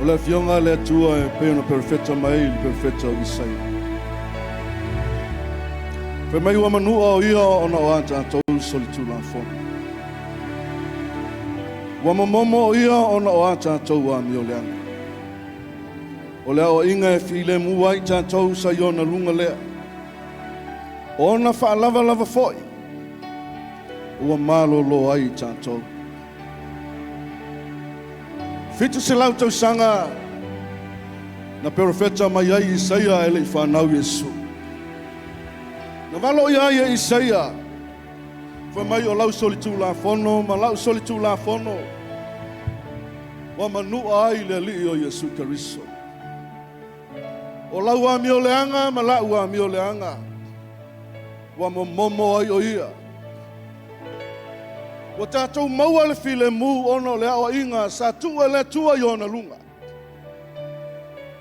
O le afioga a le Atua e pei ona perofeta mai ai le perofeta o Isaia. Fai mai ua manua o ia ona o a tatou solitulafono. Ua momomo o ia ona o a tatou amioleaga. O le aoaiga e filemu ai tatou sa i ona luga lea. O ona faalavalava foi ua malolo ai tatou. 700 tausaga na perofeta mai ai Isaia e le i fanau Iesu. Na valo ia ai e Isaia, fai mai o lau solitulafono ma lau solitulafono, ua manua ai le alii o Iesu Keriso. O lau amioleaga ma lau amioleaga, ua momomo ai o ia. Ua tatou maua le filemu ona o le aoaiga sa tuu e le Atua i ona luga.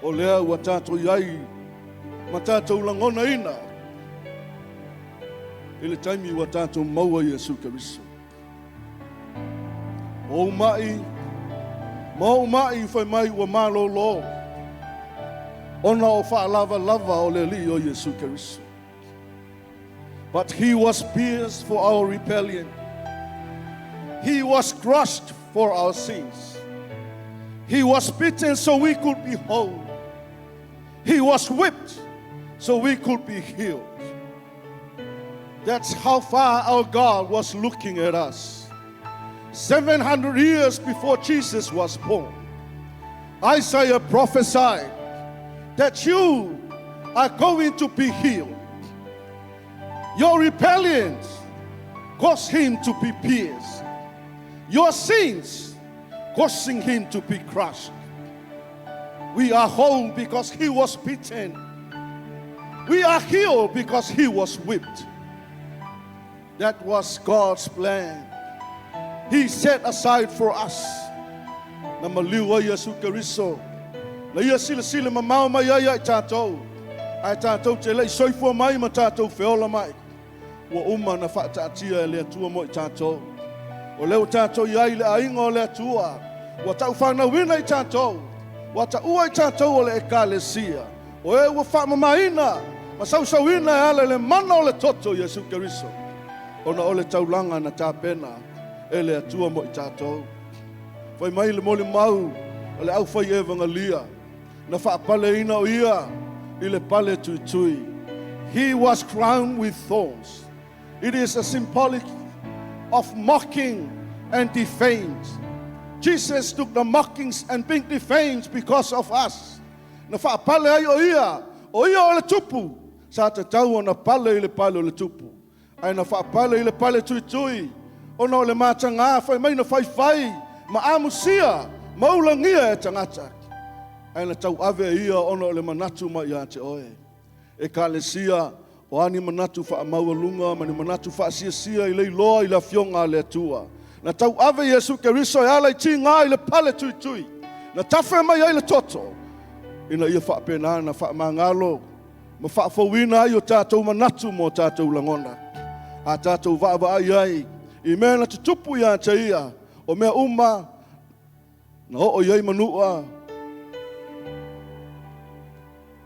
O lea ua tatou i ai ma tatou lagonaina i le taimi ua tatou maua Iesu Keriso. O ou mai, ma ou mai fai mai ua malolo, ona o faalavalava o le alii o Iesu Keriso. But he was pierced for our rebellion. He was crushed for our sins. He was beaten so we could be whole. He was whipped so we could be healed. That's how far our God was looking at us. 700 years before Jesus was born, Isaiah prophesied that you are going to be healed. Your rebellions caused him to be pierced. Your sins causing him to be crushed. We are whole because he was beaten. We are healed because he was whipped. That was God's plan. He set aside for us. Na maliu ai Iesu Keriso. Na ia silasila mamao mai ai ai tatou. Ai tatou te lei soifua mai ma tatou feola mai. Ua uma na faataatia e le Atua mo i tatou. O lea ua tatou i ai le aiga o le Atua. Ua taufanauina i tatou. Ua taua i tatou o le ekalesia. O e ua faamamaina ma sausauina e ala i le mana o le toto Iesu Keriso. Ona o le taulaga na tapena e le Atua mo i tatou. Fai mai le molimau o le aufai evangelia. Na faapaleina o ia i le pale tuitui. He was crowned with thorns. It is a symbolic of mocking and defamed. Jesus took the mockings and being defamed because of us. Na faapale ai o ia, o ia o le tupu. Sa tatau ona pale i le pale o le tupu. Ae na faapale i le pale tuitui. Ona o le mataga fai mai na faifai ma amusia ma ulagia e tagata. Ae na tauave ia ona o le manatu mai ia te oe. Ekalesia, o a ni manatu faamaualuga ma ni manatu faasiasia i le iloa i le afioga a le Atua. Na tauave Iesu Keriso e ala i tiga i le pale tuitui. Na tafe mai ai le toto. Ina ia faapena na faamagalo ma faafouina ai o tatou manatu mo tatou lagona. A tatou vaavaai ai i mea na tutupu ia te ia, o mea uma na oo i ai manua,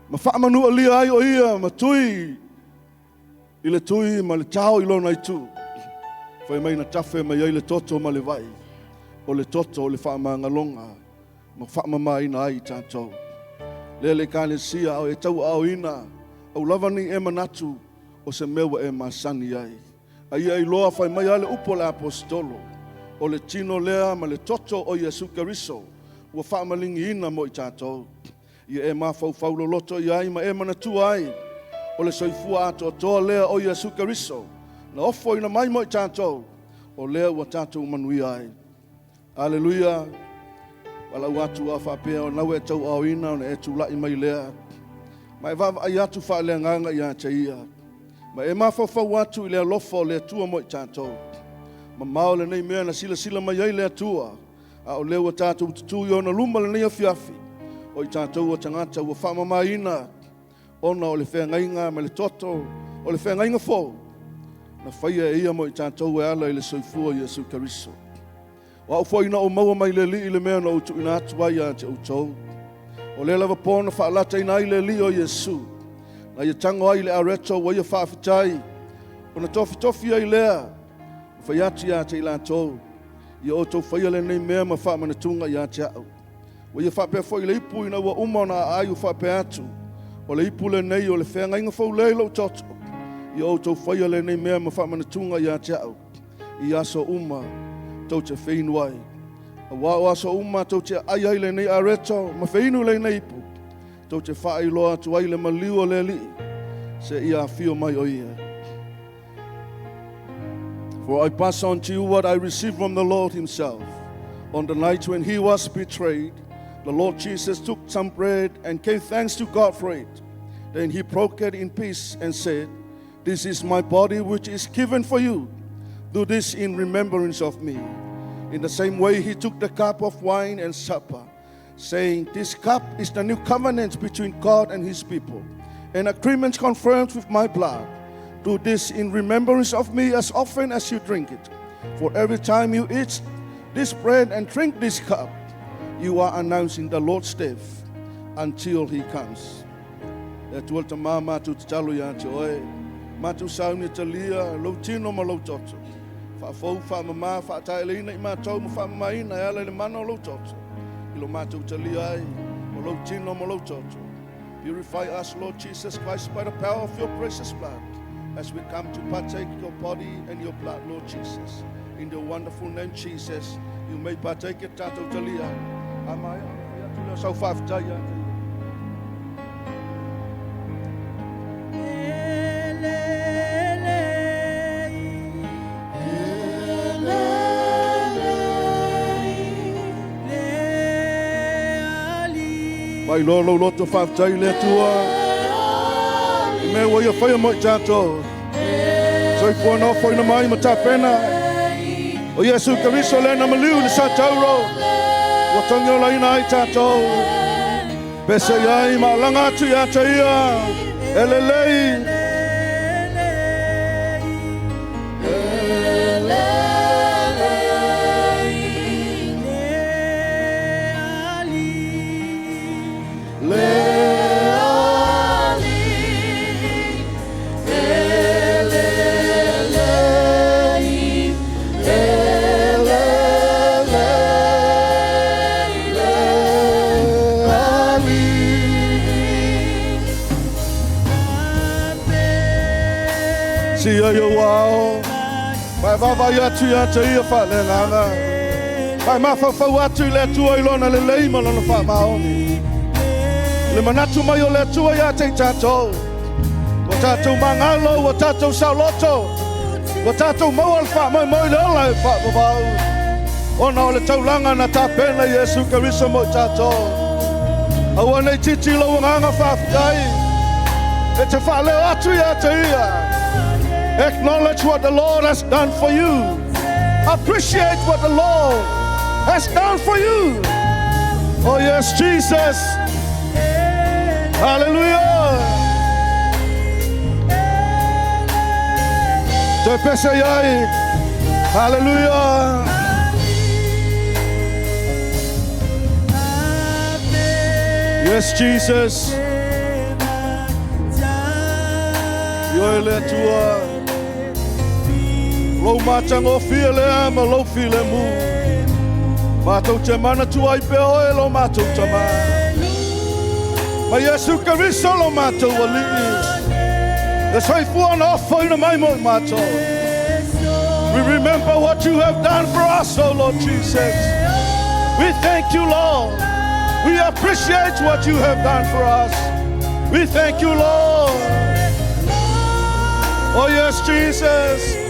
ma faamanualia ai o ia ma tui i le tui ma le tao i lona itu. Fai mai na tafe mai ai le toto ma le vai, o le toto o le faamagaloga ma faamamaina ai i tatou. Lea le ekalesia o e tauaaoina, au lava ni e manatu o se mea ua e masani ai. A ia iloa fai mai a le upu o le apostolo, o le tino lea ma le toto o Iesu Keriso ua faamaligiina mo i tatou. Ia e mafaufau loloto i ai ma e manatua ai o le soifua atoatoa lea o Iesu Keriso na ofoina mai mo i tatou, o lea ua tatou manuia ai. Aleluia. Walau atu a faapea o nau e tauaaoina ona e tulai mai lea. Ma e vaavaai atu faaleagaga ia te ia. Ma e mafaufau atu i le alofa o le Atua mo i tatou. Mamao lenei mea na silasila mai ai le Atua. A o lea ua tatou tutu i ona luma lenei afiafi. O i tatou o tagata ua faamamaina ona o le feagaiga ma le toto o le feagaiga fou. Na faia e ia mo i tatou e ala i le soifua Iesu Keriso. O a'u fo'i na ou maua mai le Alii le mea na ou tu'uina atu ai ia te outou. O lea lava po na fa'alataina ai le Alii o Iesu, na ia tago ai le areto ua ia fa'afetai, ona tofitofi ai lea, ma fai atu ia te i latou, ia outou faia lenei mea ma fa'amanatuga ia te a'u. Ua ia faapea foi le ipu ina ua uma ona aai ua faapea atu, o le ipu lenei o le feagaiga fou lea i lou toto. Ia outou faia lenei mea ma faamanatuga ia te a'u, i aso uma tou te feinu ai. Auā o aso uma tou te aai ai lenei areto ma feinu lenei ipu, tou te faailoa atu ai le maliu o le Alii, seia afio mai o ia. For I pass on to you what I received from the Lord Himself. On the night when He was betrayed, the Lord Jesus took some bread and gave thanks to God for it. Then He broke it in pieces and said, "This is my body which is given for you. Do this in remembrance of me." In the same way, He took the cup of wine and supper, saying, "This cup is the new covenant between God and His people, an agreement confirmed with my blood. Do this in remembrance of me as often as you drink it. For every time you eat this bread and drink this cup, you are announcing the Lord's death until he comes." E Atua le Tamā, matou tatalo ia te oe. Matou sauni e talia lou tino ma lou toto. Faafou, faamamā, faataeleina i matou ma faamamaina e ala i le mana o lou toto. I lo matou talia ai o lou tino ma lou toto. Purify us, Lord Jesus Christ, by the power of your precious blood, as we come to partake your body and your blood, Lord Jesus. In the wonderful name Jesus, you may partake it tatou talia. Amai, atu lea sau faafetai ia te ia. Faailoa lou loto faafetai i le Atua i mea ua ia faia mo i tatou. Soifua na ofoina mai ma tapena. O Iesu Keriso lea na maliu i le satauro, ua togiolaina ai tatou. Pese i ai ma alaga atu ia te ia, e lelei. Sia i ou ao, ma e vaavaai atu ia te ia faaleagaga. Ma e mafaufau atu i le Atua i lona lelei ma lona faamaoni. Le manatu mai o le Atua ia te i tatou. Ua tatou magalo, ua tatou saoloto, ua tatou maua le faamoemoe i le ola e faavavau. Ona o le taulaga na tapena i Iesu Keriso mo i tatou. Aua nei titi lou agaga faafetai. E te faaleo atu ia te ia. Acknowledge what the Lord has done for you. Appreciate what the Lord has done for you. Oh yes, Jesus. Hallelujah. Toe pese i ai. Hallelujah. Yes, Jesus. Ioe le Atua. Lou matagofie lea ma lou filemu. Matou te manatua ai pea oe lo matou Tamā. Ma Iesu Keriso lo matou Alii. Le soifua na ofoina mai mo i matou. We remember what you have done for us, O Lord Jesus. We thank you, Lord. We appreciate what you have done for us. We thank you, Lord. Oh, yes, Jesus.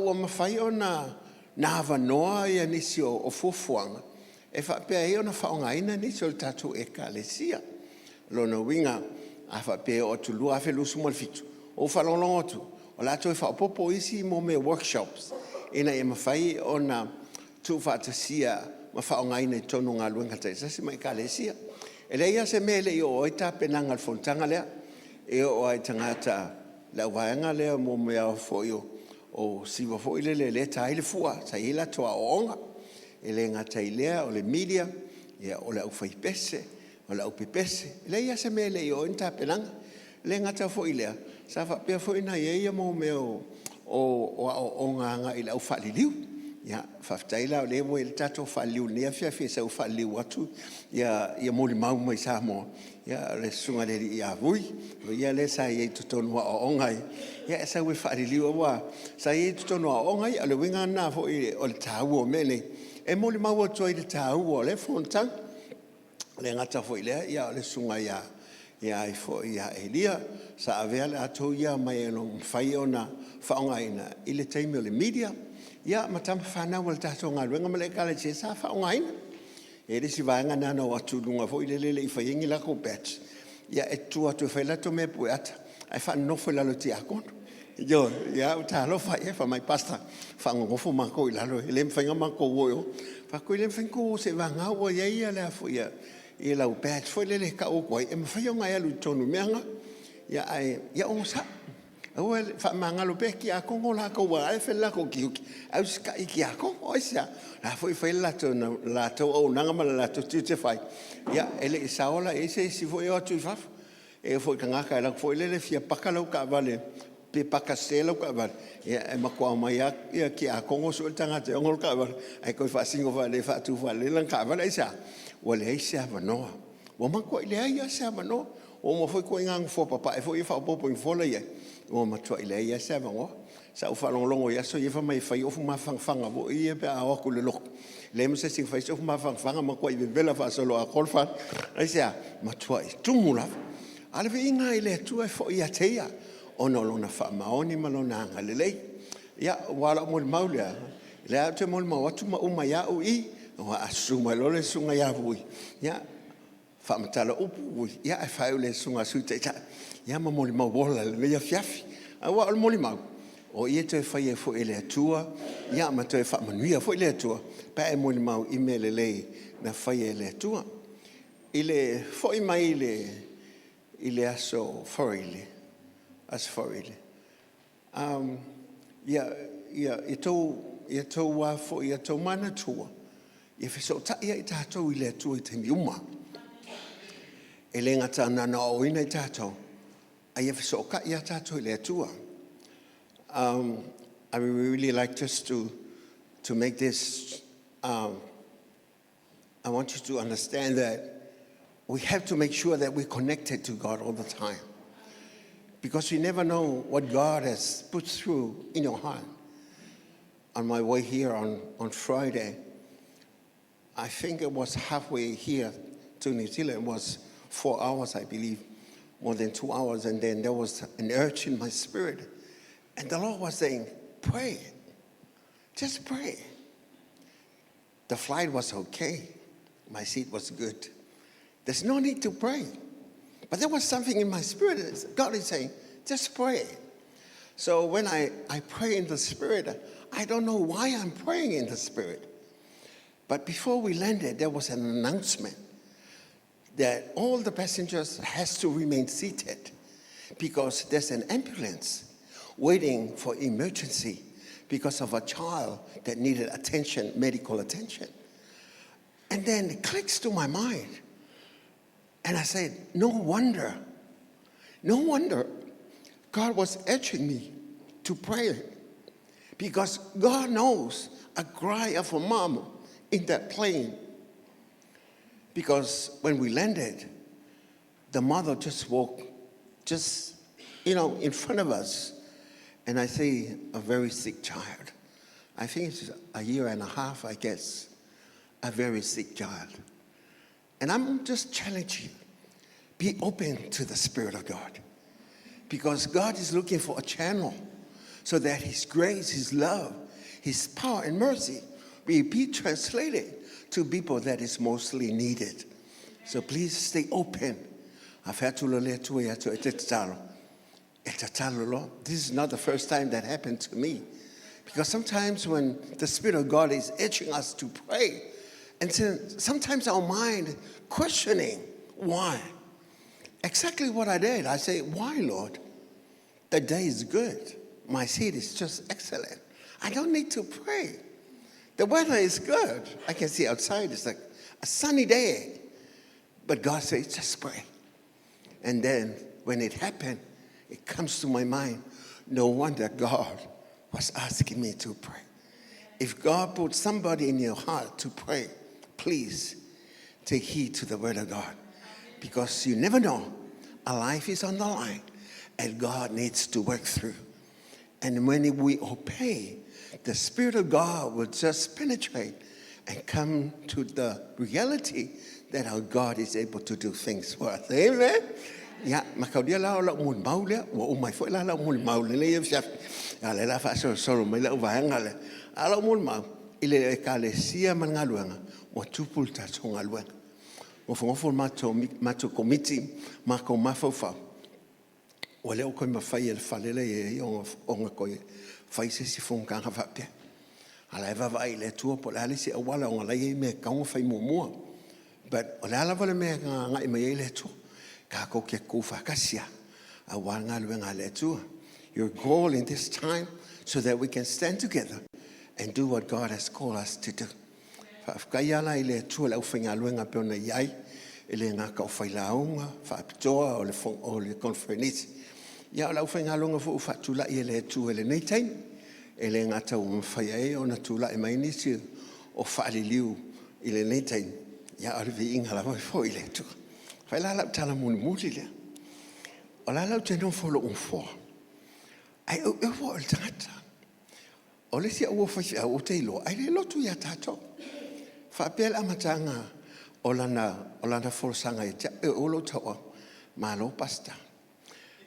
Ae ua mafai ona avanoa nisi o fuafuaga e faapea ai ona faaaogaina nisi o le tatou Ekalesia. O lona uiga a faapea e oo atu i le 2027, ua ou faalogologo atu o le a toe faaopoopo isi mea o workshops ina ia mafai ona tuufaatasia ma faaaogaina i totonu o galuega taitasi ma Ekalesia. E leai lava se mea e le i oo i ai tapenaga a le fonotaga lea. E oo lava i tagata le auvaega lea mo mea foi o siva foi lele e ta ai le fua sa i ai latou aoaoga. E le gata i lea o le media, o le aufaipese, o le aupepese. E leai lava se mea e le i oo i ai ni tapenaga. E le gata foi i lea, sa faapea foi ona i ai mea o aoaoga agai i le aufaaliliu. Ia, faafetai la o lea ua i ai le tatou faaliliu i lenei afiafi e sau e faaliliu atu molimau mai Samoa. Ia o le Susuga i le alii ia Vui, o ia lea sa i ai i totonu o aoaoga ia, e sau e faaliliu aua sa i ai i totonu o aoaoga ia. O le uiga lena foi o le taua o mea nei, e molimau atu ai i le taua o lea fonotaga. E le gata foi i lea, a o le Susuga ia Elia sa avea i latou ia ma e mafai ona faaaogaina i le taimi o le media, ia ma tama fanau a le tatou galuega ma le Ekalesia sa faaaogaina. E i ai le isi vaega na ona o atu i luga foi lele e le i faia ni latou batch, ia e tutu atu e fai latou mea pueata ae faanonofo i lalo i tiakono. Ioe. Ia talofa i ai, fai mai, Pastor, faanonofo matou i lalo e le mafai ona matou o i o. Ou fai atu, e le mafai ona outou o seiavagana ua i ai lau badge foi lele e tau atu ai e mafai ona e alu i totonu i mea na. Ae ia onosai, aua le faamagalo pea tiakono latou aua o la e fai le latou tiute ae usitai i tiakono. Aisea? O la e foi e fai le latou auaunaga ma le latou tiute fai, ia e le i sao la i ai se isi foi e o atu i fafo. E oo foi i tagata e alu atu foi lele e fia paka lau taavale pe paka sese lau taavale, ia e matua omai lava tiakono sue le tagata e ona le taavale ae toe faasino faalelei e faatu faalelei lana taavale. Aisea? Ua leai se avanoa. Ua matuai leai lava se avanoa. Ua uma foi ituaiga nofoa papae foi ia e faaopoopo i nofoa la e i ai, ua matuai leai lava se avanoa. Sa ou faalogologo i aso ia fai mai e fai ofu mafanafana foi ia pe a o atu i le lotu, leai ma se isi na fai se ofu mafanafana, matuai vevela faasoloatoa le fale. Aisea? Matuai tumu lava. A o le viiga i le Atua e foi ia te Ia ona o Lona faamaoni ma Lona agalelei. Ia, aua o lau molimau lea, o lea ou te molimau atu ma uma ai lava au i i, aua a susu mai loa le Susuga ia Vui, ia, faamatala upu Vui, ae faaiu i le Susuga i le Sui Taitai, ia ma molimau ola i lenei afiafi. Aua o le molimau, o i e toe fai ai foi e le Atua ma toe faamanuia foi le Atua pe a e molimau i mea lelei na faia e le Atua. I le foi mai i le aso Faraile, ia outou manatua, ia fesootai lava tatou i le Atua i taimi uma. E le gata na ona aoaoina i tatou, a ia fesootai lava tatou i le Atua. I would really like just to make this, I want you to understand that we have to make sure that we're connected to God all the time. Because you never know what God has put through in your heart. On my way here on Friday, I think it was halfway here to New Zealand. It was 4 hours, I believe, more than 2 hours. And then there was an urge in my spirit. And the Lord was saying, "Pray. Just pray." The flight was okay. My seat was good. There's no need to pray. But there was something in my spirit. God is saying, "Just pray." So when I pray in the spirit, I don't know why I'm praying in the spirit. But before we landed, there was an announcement that all the passengers has to remain seated because there's an ambulance waiting for emergency because of a child that needed attention, medical attention. And then it clicks to my mind. And I said, "No wonder, no wonder God was urging me to pray." Because God knows a cry of a mom in that plane. Because when we landed, the mother just walked just in front of us. And I see a very sick child. I think it's a year and a half, I guess. A very sick child. And I'm just challenging you. Be open to the Spirit of God. Because God is looking for a channel. so that His grace, His love, His power and mercy will be translated to people that is mostly needed. So please stay open. A fai atu loa le Atua ia te oe e te tatalo, e tatalo loa. This is not the first time that happened to me. Because sometimes when the Spirit of God is urging us to pray, and sometimes our mind questioning why. Exactly what I did. I say, why, Lord? The day is good. My seat is just excellent. I don't need to pray. The weather is good. I can see outside. It's like a sunny day. But God says, just pray. And then when it happened, it comes to my mind, no wonder God was asking me to pray. If God put somebody in your heart to pray, please take heed to the word of God. Because you never know, a life is on the line and God needs to work through. And when we obey, the Spirit of God will just penetrate and come to the reality that our God is able to do things for us. Amen? Ia, mataulia la o lau molimau lea, ua uma ai foi la lau molimau i lenei afiafi. A o lea o le a faasolosolo mai lau vaega lea. A o lau molimau, i le Ekalesia ma le galuega, ua tupu le tatou galuega. Nofonofo le matou Komiti, matou mafaufau, ua le o toe mafai e le fale la e i ai ona toe fai se isi fonotaga faapea. A o la e vaavaai i le Atua po o le a le isi auala ona o la e i ai mea e tatau ona fai muamua. But o le a lava le mea na agai mai ai le Atua, tatou te tutufaatasi lava aua le galuega a le Atua. Your goal in this time so that we can stand together and do what God has called us to do. Faafetai lava la i le Atua i le aufaigaluega e pei ona i ai, e le gata o failauga, faapitoa o le koneferenisi, a o le aufaigaluega foi ua faatulai e le Atua i lenei taimi. E le gata ua mafai ai ona tulai mai nisi o faaliliu i lenei taimi, a o le viiga lava e foi i le Atua. Fai la lau tala mulimuli lea. O la e la ou te nofo i lou nofoa, ae ou oo i le tagata. O le isi au o faifeau ou te iloa, ae le lotu ia tatou. Faapea le amataga o lana folasaga ia te au, o lou tauau, malo Pastor,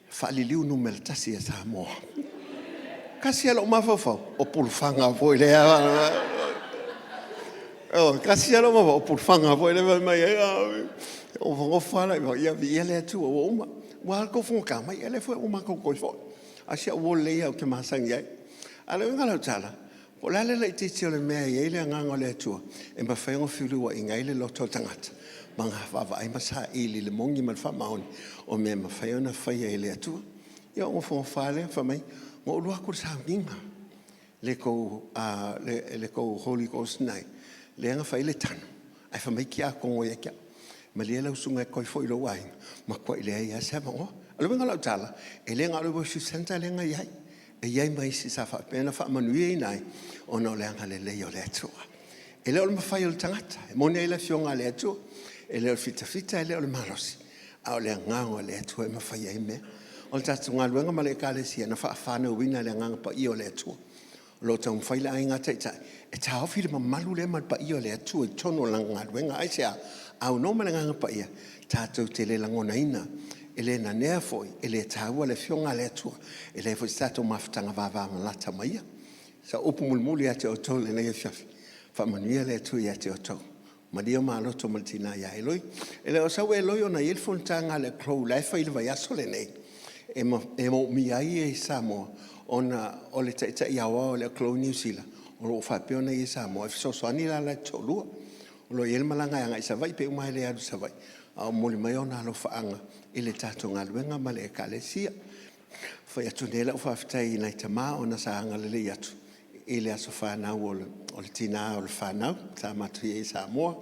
faaliliu numera tasi a Samoa. Tasi lava lou mafaufau, o pulufaga foi lea. Ioe, tasi lava lou mafaufau, o pulufaga foi lea fai mai ai. Ou nofonofo lava lea, ia viia le Atua ua uma. Ua a la tou fonotaga? Fai mai, ia lea foi ua matou toe foi. A o si au uo lelei lava ou te masani ai. A o le uiga o lau tala, po o le a le laitiiti o le mea e i ai le Agaga o le Atua e mafai ona feliuaina ai le loto o le tagata ma ona vaavaai ma saili i le moni ma le faamaoni o mea e mafai ona faia e le Atua. Ia ona nofonofo lava lea fai mai, na ou alu atu i le sauniga i le tou Holy Ghost Night lea na fai ai le tanu, ae fai mai tiakono ia te au, malie lau susuga e toe foi i lou aiga, matuai leai lava se avanoa. O le uiga o lau tala, e le na o le worship centre lea na i ai, e i ai ma isi sa faapea ona faamanuiaina ai ona o le agalelei o le Atua. E le o le mafai o le tagata, e moni ai le Afioga a le Atua, e le o le fitafita e le o le malosi, a o le Agaga o le Atua e mafai ai mea. O le tatou galuega ma le Ekalesia, na faafanauina e le Agaga Paia o le Atua. O lo o taumafai le Aiga Taitai e taofi le mamalu lea ma le paia o le Atua i totonu o lana galuega. Aisea? A aunoa ma le Agaga Paia, tatou te le lagonaina, e le nanea foi, e le taua le Afioga a le Atua, e leai foi se tatou mafutaga vavalalata ma Ia. O sau upu mulimuli ia te outou i lenei afiafi, faamanuia le Atua ia te outou. Malie o ma loto ma le tina ia Eloi. E le o sau Eloi ona e i ai le fonotaga a le CLO la e fai i le vaiaso lenei, e moomia ai ia i Samoa ona o le Taitai Aoao o le CLO i Niu Sila o lo o faapea ona ia i Samoa e fesoasoani la le toalua. O lo o i ai le malaga e agai i Savaii pe uma lava e le alu i Savaii, a o momoli mai ona alofaaga i le tatou galuega ma le Ekalesia. Fai atu nei lau faafetai i nai tama ona sa agalelei atu i le aso fanau o le tina o le fanau sa matou i ai i Samoa.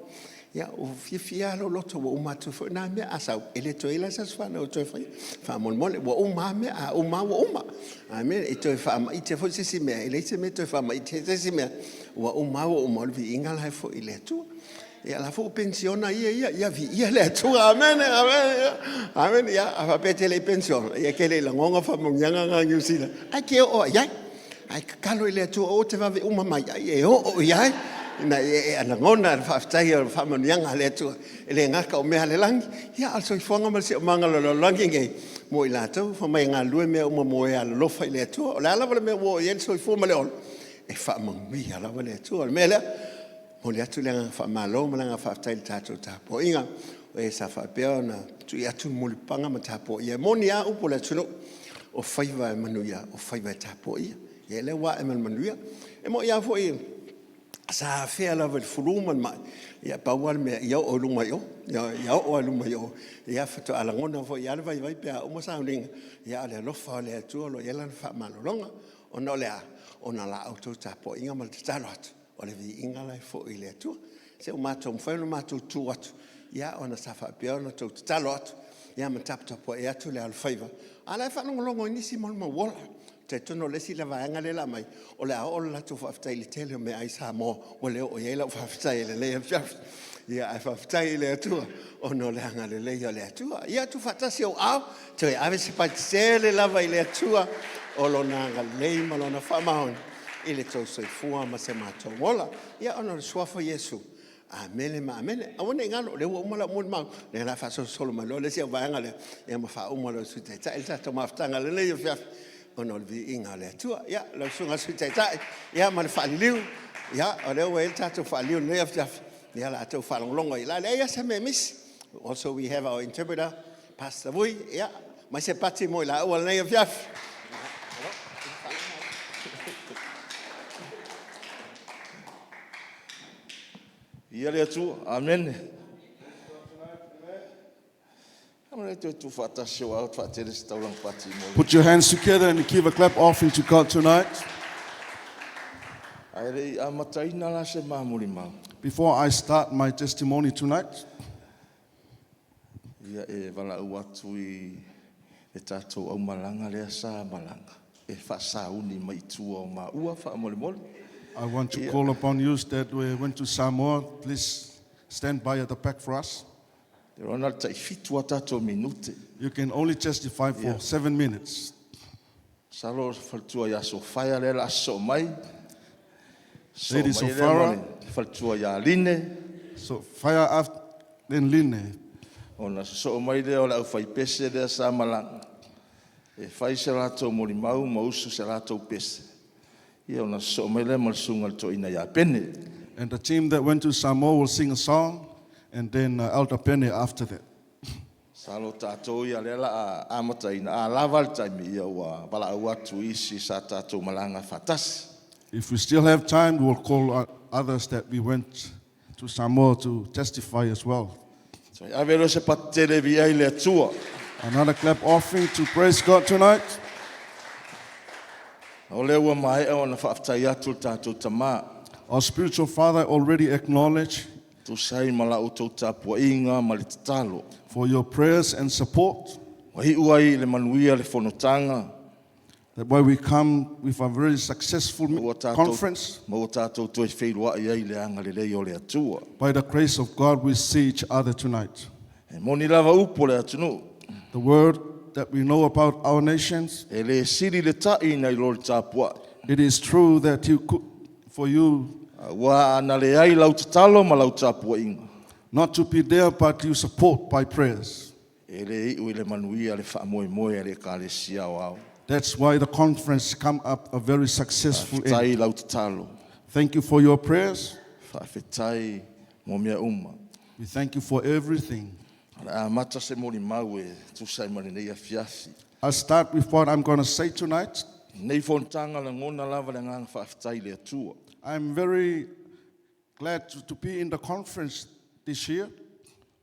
Ia ua fiafia lava lou loto ua uma atu foi na mea, a sau e le toe i ai la se aso fanau e toe faia faamolemole. Ua uma lava mea, a uma lava ua uma. E toe faamaite foi se isi mea, e leai se mea e toe faamaite ai se isi mea, ua uma lava ua uma, o le viiga la e foi i le Atua. Ia o la foi ua penisione ia, ia viia le Atua. Amene. Amene. Ia, a faapea e te le i penisione, ia e te le i lagona faamanuiaga na a Niu Sila, ae e te oo lava i ai. Ae tatalo i le Atua aua e te vave uma mai ai, e oo i ai ina ia e lagona le faafetai o faamanuiaga a le Atua, e le gata o mea a le lagi, a o le soifuaga ma le siosiomaga o le lalolagi lenei mo i latou, fai mai e galulue mea uma mo e alolofa i le Atua. O le a lava le mea ua oo i ai le soifua ma le ola, e faamanuia lava le Atua. O le mea lea, e momoli atu le agaga faamalo ma le agaga faafetai i le tatou tapuaiga, o e sa faapea ona tui atu mulipapaga ma tapuaia. E moni lava upu a le atunuu, o faiva e manuia o faiva e tapuaia. Ia o lea ua ae ma le manuia. E moni lava foi sa afea lava i le flu ma le mai, ae pau lava le mea ia oo i luma i o, ioe, ia oo lava i luma i o, faatoa lagona foi lava le vaivai pe a uma sauniga, a o le alofa lava o le Atua o lo o i ai lana faamalologa. Ona o le a? Ona o la outou tapuaiga ma le tatalo atu, o le viiga lena e foi i le Atua. Se ua mafai ona matou tu atu, ona sa faapea ona outou tatalo atu ma taputapuai atu le alofaiva, a o la e faalogologo i nisi molimau ola. Ou te talitonu o le isi vaega lea o le a aumai, o le a oo le latou faafetai i le tele o meaai Samoa ua le oo i ai lau faafetai i lenei afiafi. Ae faafetai i le Atua ona o le agalelei o le Atua. Ia tuufaatasi ou aao, toe ave se fati tele lava i le Atua o Lona agalelei ma Lona faamaoni i le tou soifua ma so matou ola. Ia, ona o le Suafa o Iesu, Amene ma amene. Aua ne i galo, o lea ua uma lau molimau, o lea o le a faasolosolo mai loa le isi vaega lea ma faauma loa e le Sui Taitai le tatou mafutaga i lenei afiafi ona o le viiga o le Atua. Ia, lau Susuga i le Sui Taitai ma le faaliliu, o lea ua i ai le tatou faaliliu i lenei afiafi, ia o le a outou faalogologo ai o le a leai lava se mea e misi. Also we have our interpreter Pastor Vui, ia, aumai se pati mo i laua i lenei afiafi. Viia le Atua. Amene. toe tuufaatasi ou aao faatele se taulaga pati mo le Put your hands together and give a clap offering to God tonight. Ae le i amataina la se ma molimau, Before I start my testimony tonight, ia e valaau atu i le tatou aumalaga lea sa malaga e faasauni mai i tua o maua faamolemole. I want to call upon you that we went to Samoa. Please stand by at the back for us. E na o le tai 7 a tatou minute. You can only testify for 7 minutes. Masalo o le faletua ia Sofaia lea o le a sosoo mai. Sosoo Lady mai lea Sofara. ma le faletua ia Line. So fire up then Line. Ona sosoo mai lea o le aufaipese lea sa malaga e fai se latou molimau ma usu se latou pese. Ia ona sosoo mai lea ma le susuga i le toeaina ia Pene. And the team that went to Samoa will sing a song, and then Elder Pene after that. Masalo tatou ia lea la a amataina, a lava le taimi, ia ua valaau atu isi sa tatou malaga faatasi. If we still have time, we will call others that we went to Samoa to testify as well. So, ave loa se pati tele viia ai le Atua. Another clap offering to praise God tonight. O lea ua maea ona faafetai atu le tatou tamā. Our spiritual father already acknowledged Tusa ai ma la outou tapuaiga ma le tatalo. for your prayers and support. Ua iu ai le manuia le fonotaga. That why we come with a very successful Ua tatou, conference. ma ua tatou toe feiloai ai le agalelei o le Atua. By the grace of God, we see each other tonight. E moni lava upu o le atunuu. The word that we know about our nations, E le sili le tai nai lo le tapuai. it is true that you could, for you Ua ana leai lau tatalo ma lau tapuaiga. not to be there, but you support by prayers. E le iu i le manuia le faamoemoe a le Ekalesia Aoao. That's why the conference come up a very successful end. Faafetai lau tatalo. Thank you for your prayers. Faafetai mo mea uma. We thank you for everything. O le amata se molimau e tusa ai ma lenei afiafi. I'll start with what I'm going to say tonight. Nei fonotaga lagona lava le agaga faafetai i le Atua. I'm very glad to be in the conference this year.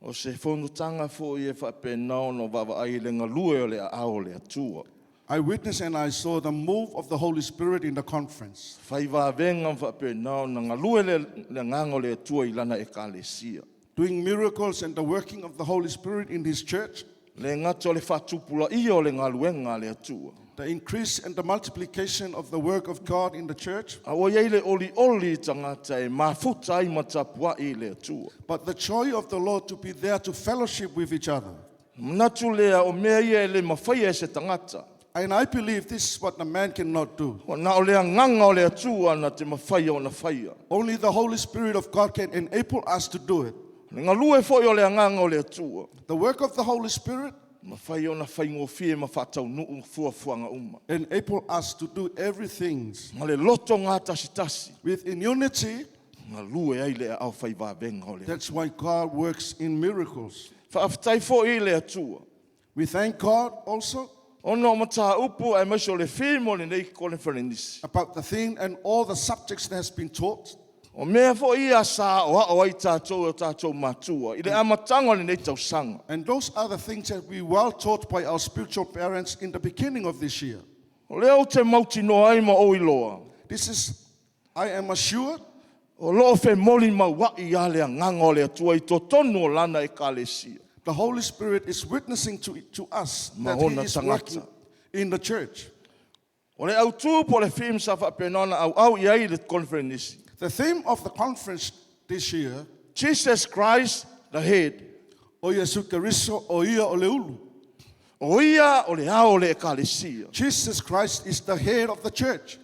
O se fonotaga foi e faapena ona vaavaai i le galue o le aao o le Atua. I witnessed and I saw the move of the Holy Spirit in the conference. Fai vavega ma faapena ona galue le agaga o le Atua i lana ekalesia. Doing miracles and the working of the Holy Spirit in His church, Le gata o le faatupulaia o le galuega a le Atua. The increase and the multiplication of the work of God in the church, A ua iai le olioli i tagata e mafuta ai ma tapuai i le Atua. But the joy of the Lord to be there to fellowship with each other. Manatu lea o mea ia e le mafaia e se tagata. And I believe this is what the man cannot do. O na o le agaga o le Atua na te mafaia ona faia. Only the Holy Spirit of God can enable us to do it. Le galue foi o le agaga o le Atua. The work of the Holy Spirit Mafai ona faigofie ma faataunuu fuafuaga uma. Enable us to do everything Ma le loto gatasitasi with in unity. galue ai le aao faivavega o le. That's why God works in miracles. Faafetai foʻi i le Atua We thank God also ona o mataupu aemaise o le theme o lenei koneferenisi. About the theme and all the subjects that has been taught. O mea foʻi ia sa aoao ai tatou e o tatou matua i le amataga o lenei tausaga. And those are the things that we well taught by our spiritual parents in the beginning of this year. O lea ou te mautinoa ai ma ou iloa. This is, I am assured, O loo femolimauaʻi a le agaga o le Atua i totonu o lana ekalesia. The Holy Spirit is witnessing to us that He Ma ona is tagata. Working in the church. O le autū po o le theme sa faapena ona auau i ai le conference. The theme of the conference this year, Jesus Christ the head. O Iesu Keriso o ia o le ulu. O ia o le ao o le ekalesia. Jesus Christ is the head of the church.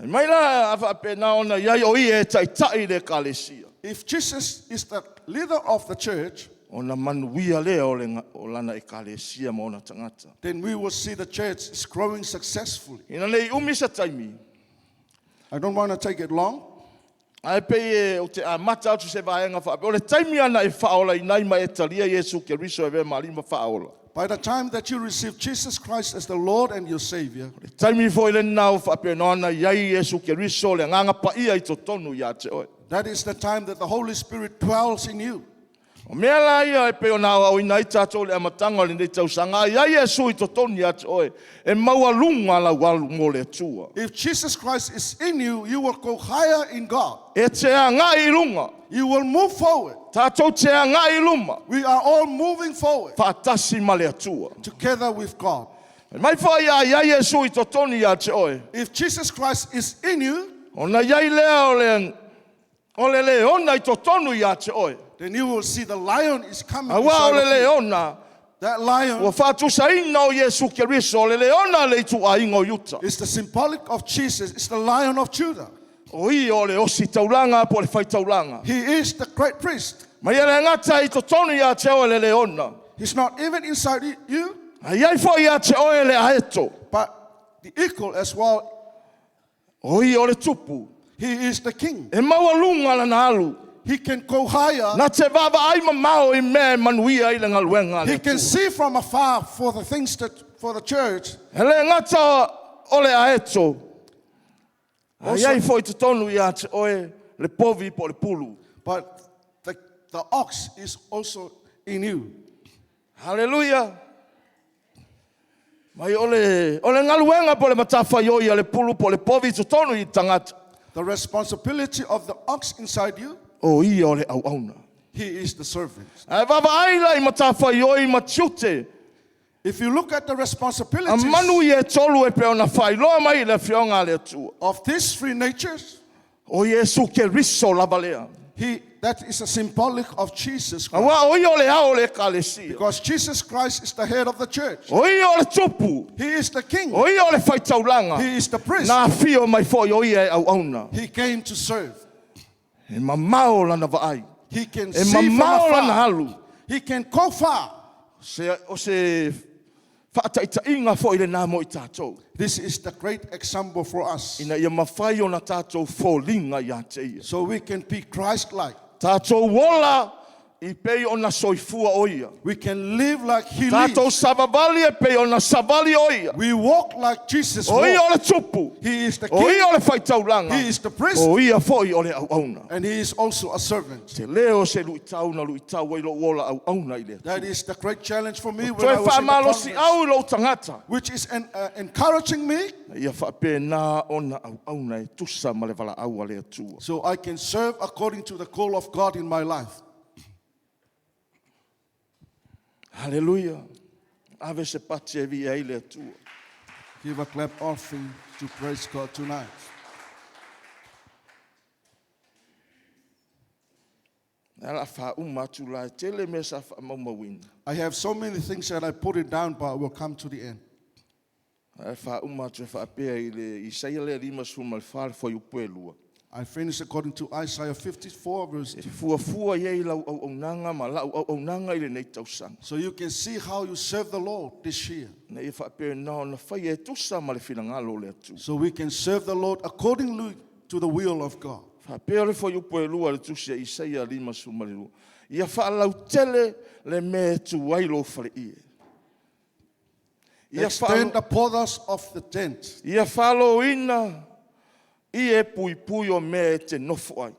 E mai la a faapena ona i ai o ia e taitaʻi le ekalesia. If Jesus is the leader of the church, Ona manuia lea o, le, o lana ekalesia ma ona tagata. Then we will see the church is growing successfully. Ina nei umi se taimi, I don't want to take it long. Ae pei e o te amata atu se vaega faapea. O le taimi ana e faaolaina ai ma e talia Iesu Keriso e avea ma alii ma faaola. By the time that you receive Jesus Christ as the Lord and your Savior, Le taimi foʻi lenā ua faapena ona i ai Iesu Keriso le agaga paia i totonu iā te oe. That is the time that the Holy Spirit dwells in you. O mea la ia e pei ona aoaoina ai tatou i le amataga o lenei tausaga, a i ai Iesu i totonu iā te oe, e maualuga lau alu mo le Atua. If Jesus Christ is in you, you will go higher in God. E te agaʻi i luga, You will move forward. Tatou te agaʻi i luma, We are all moving forward faatasi ma le Atua. Together with God. E mai foʻi a i ai Iesu i totonu iā te oe. If Jesus Christ is in you, Ona i ai lea o le, o le leona i totonu iā te oe. Then you will see the lion is coming Auā o inside le of you. leona, That lion ua faatusaina o Iesu Keriso, o le leona le ituaiga o Iuta. Is the symbolic of Jesus. It's the Lion of Judah. O ia o le ositaulaga po o le faitaulaga. He is the great priest. Ma ia le gata i totonu iā te oe le leona. He's not even inside you, A i ai foʻi iā te oe le aeto. But the eagle as well. O ia o le tupu. He is the king. E maualuga lana alu. He can go higher. Na te vaavaai mamao i mea e manuia ai le galuega a le He can Atua. See from afar for the things that for the church. E le gata o le aeto. A i ai foʻi totonu iā te oe le povi po o le pulu. But the ox is also in you. Haleluia. Mai o le, o le galuega po o le matafaioi a le pulu po o le povi i totonu i tagata. The responsibility of the ox inside you, O ia o le auauna. He is the servant. Ae vaavaai la i matafaioi ma tiute. If you look at the A responsibilities manu ia e tolu e pei ona faailoa mai i le afioga a le Atua. Of these three natures, O Iesu Keriso lava lea. He that is a symbolic of Jesus Christ. Auā o ia o le ao o le ekalesia. Because Jesus Christ is the head of the church. O ia o le tupu. He is the king. O ia o le faitaulaga. He is the priest. Na afio mai foʻi o ia e auauna. He came to serve. E mamao lana vaai. He can E see from mamao lana afar. alu. He can go far. Se, o se faataitaiga foʻi lenā mo i tatou. This is the great example for us. Ina ia mafai ona tatou foliga iā te ia. So we can be Christ-like. Tatou ola i pei ona soifua o ia. We can live like He Tatou lives. savavali e pei ona savali o ia. We walk like Jesus O ia walked. o le tupu. He is the O king. ia o le faitaulaga. He is the priest. O ia foʻi o le auauna. And he is also a servant. Te leo se luitau na luitau ai lou ola auauna i le Atua. That is the great challenge for me when Toe I was in the faamalosi conference, au i lou tagata. Which is encouraging me Ia faapena ona auauna e tusa ma le valaau a le Atua. So I can serve according to the call of God in my life. Haleluia. Ave se pati e viia ai le Atua. Give a clap offering to praise God tonight. A la faauma atu la e tele mea sa faamaumauina. I have so many things that I put it down, but I will come to the end. Ae faauma atu e faapea i le Isaia lea 54 le fuaiupu e 2. I finish according to Isaiah 54, verse E 2. fuafua i ai lau auaunaga ma la'u auaunaga i lenei tausaga. So you can see how you serve the Lord this year. Na ia faapena ona faia e tusa ma le finagalo o le Atua. So we can serve the Lord accordingly to the will of God. Faapea le fuaiupu e lua i le tusi a Isaia 52, Ia faalautele le mea e tu ai lou faleie. Ia Extend faalo, the borders of the tent. ia faaloina ie puipui o mea e te nofo ai.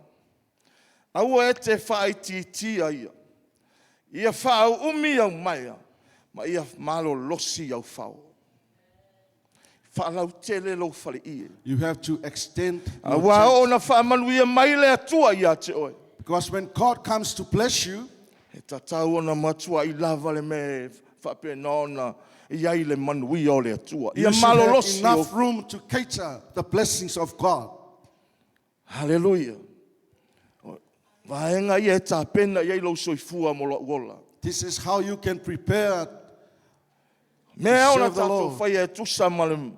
Aua e te faaitiitia ia. Ia faauumi au maea ma ia malolosi au fao. Faalautele lou faleie. You have to extend your Auā tent. oo na faamanuia mai le Atua ia te oe. Because when God comes to bless you, E tatau ona matuai lava le mea e faapena ona i ai le manuia o le Atua. Ia you should have malolosi o. enough room to cater the blessings of God. Haleluia. O vaega ia e tapena i ai lou soifua mo lou ola. This is how you can prepare. Mea ona Serve the tatou Lord. faia e tusa ma le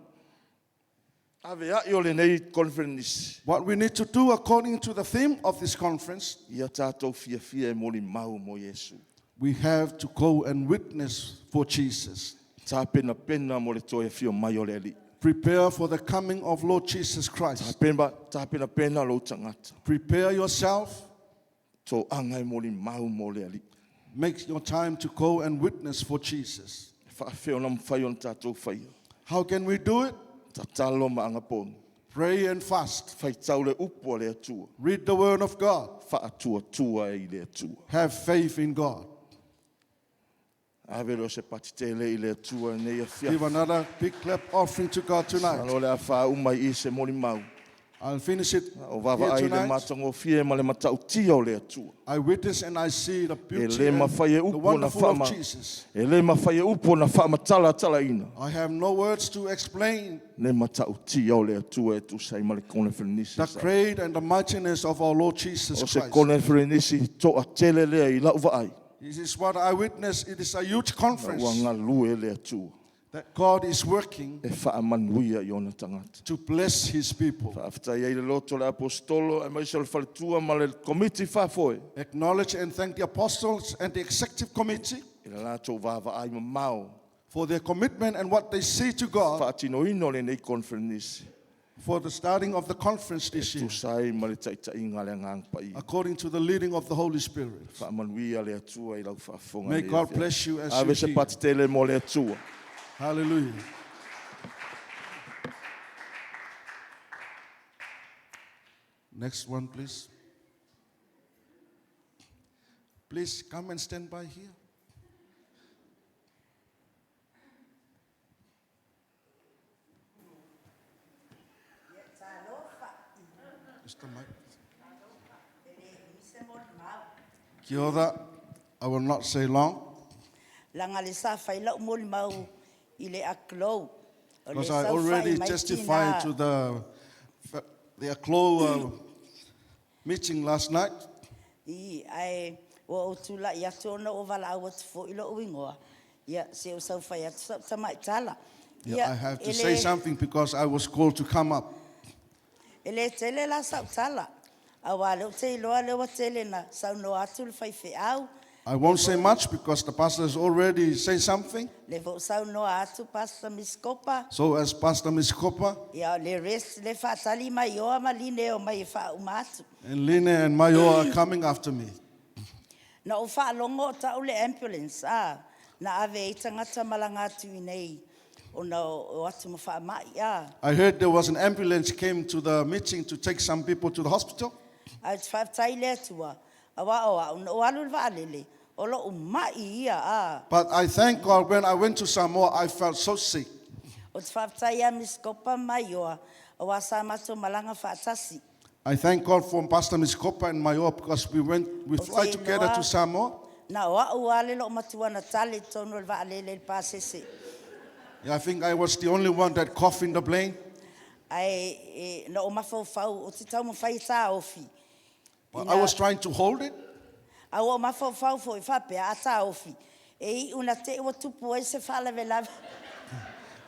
avea'i o lenei conference. What we need to do according to the theme of this conference, Ia tatou fiafia e molimau mo Iesu. we have to go and witness for Jesus. Tapenapena mo le toe afio mai o le Alii. Prepare for the coming of Lord Jesus Christ. Tapena, tapenapena lou tagata. Prepare yourself. Toaga e molimau mo le Alii. Make your time to go and witness for Jesus. E faafefea ona mafai ona tatou faia. How can we do it? Tatalo ma agaponu. Pray and fast. Faitau le upu a le Atua. Read the word of God. Faatuatua i le Atua. Have faith in God. Ave lea o se patitele i le Atua i lenei Give afiafi. another big clap offering to God tonight. Malo le a faauma i i se molimau. I'll finish it O here vaavaai le tonight. matagofie ma le matautia o le Atua. I witness and I see the E beauty le and mafai e the upu ona wonderful of faama Jesus. e le mafai e upu ona faamatalatalaina I have no words to explain le matautia o le Atua e tusa ai ma le koneferenisi the sa. great and the mightiness of our Lord Jesus O se Christ. koneferenisi toatele lea i lau vaai. This is what I witness. It is a huge Ua conference galue le Atua that God is working e faamanuia i ona tagata. to bless his people. Faafetai ai le loto le apostolo aemaise o le faletua ma le komiti faafoe Acknowledge and thank the apostles and the executive committee i le latou vaavaai mamao for their commitment and what they see to God faatinoina o lenei conference for the starting of the conference this year, tusa ai ma le taitaiga a le Agaga Paia. according to the leading of the Holy Spirit. Faamanuia le Atua i lau faafofoga May i lenei God afiafi. bless you as Ave you se hear. patitele mo le Atua. Hallelujah. Next one, please. Please come and stand by here. Mr. Mike. Kia ora. I will not say long Laga le sa fai lau molimau i le Aklou. O le because I saofai already mai testified tina to the Aklo meeting last night. I, ae ua ou tulai atu ona ua valaau atu foi lo'u igoa. Ia, se o saofai atu sa'u tamaitala. Yeah, I have e to say le, something because I was called to come up. e le tele la sa'u tala. Auā lea ou te iloa lea ua tele na saunoa atu le faifeau. I won't say much because the pastor has already said something. Le foi saunoa atu Pastor Miskopa. So as Pastor Miskopa Ia, le rest le faatali mai oa ma line e omai e faauma atu. and Line and Mayo are coming after me. Na ou faalogo o ta'u le ambulance a na ave ai tagata malaga atu i nei ona o atu ma faama'i a. I heard there was an ambulance came to the meeting to take some people to the hospital. Ae ou te faafetai i le Atua auā o a'u na ou alu i le vaalele o lo'u ma'i ia a. But I thank God when I went to Samoa, I felt so sick. Ou te faafetai iā Misikopa ma Maioa auā sa matou malaga faatasi. I thank God for Pastor Miskopa and Mayoa because we went, we Ou fly te together iloa to Samoa. na o a'u lava le loomatua na tale i totonu o le vaalele i le pasese. Yeah, I think I was the only one that coughed in the plane. Ae e, na ou mafaufau ou te taumafai e taofi. But I was trying to hold it. A ua ou mafaufau foi faapea a taofi e iu na te i ua tupu ai se faalavelave.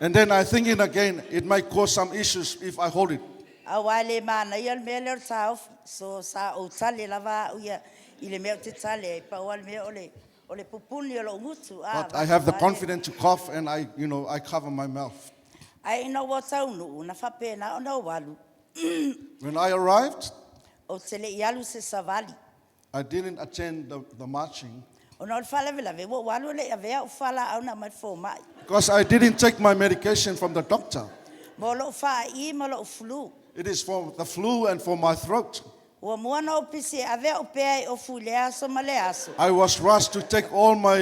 And then I thinking again, it might cause some issues if I hold it. Auā e le manaia le mea lea o le taofi, so sa ou tale lava au ia i le mea ou te tale ai, pau lava le mea o le o le pupuni o lou gutu, a, But I have avatu the lava le. confidence to cough and I cover my mouth. Ae ina ua taunuu, na faapena ona ou alu. When I arrived, Ou te le i alu i se savali. I didn't attend the marching Ona o le faalavelave, ua ou alu e le i avea au fualaau na aumai le fomai. because I didn't take my medication from the doctor. Mo lou faai'i ma lou flu. It is for the flu and for my throat. Ua mua ona ou pisi e ave au pea i ofu i lea aso ma lea aso. I was rushed to take all my,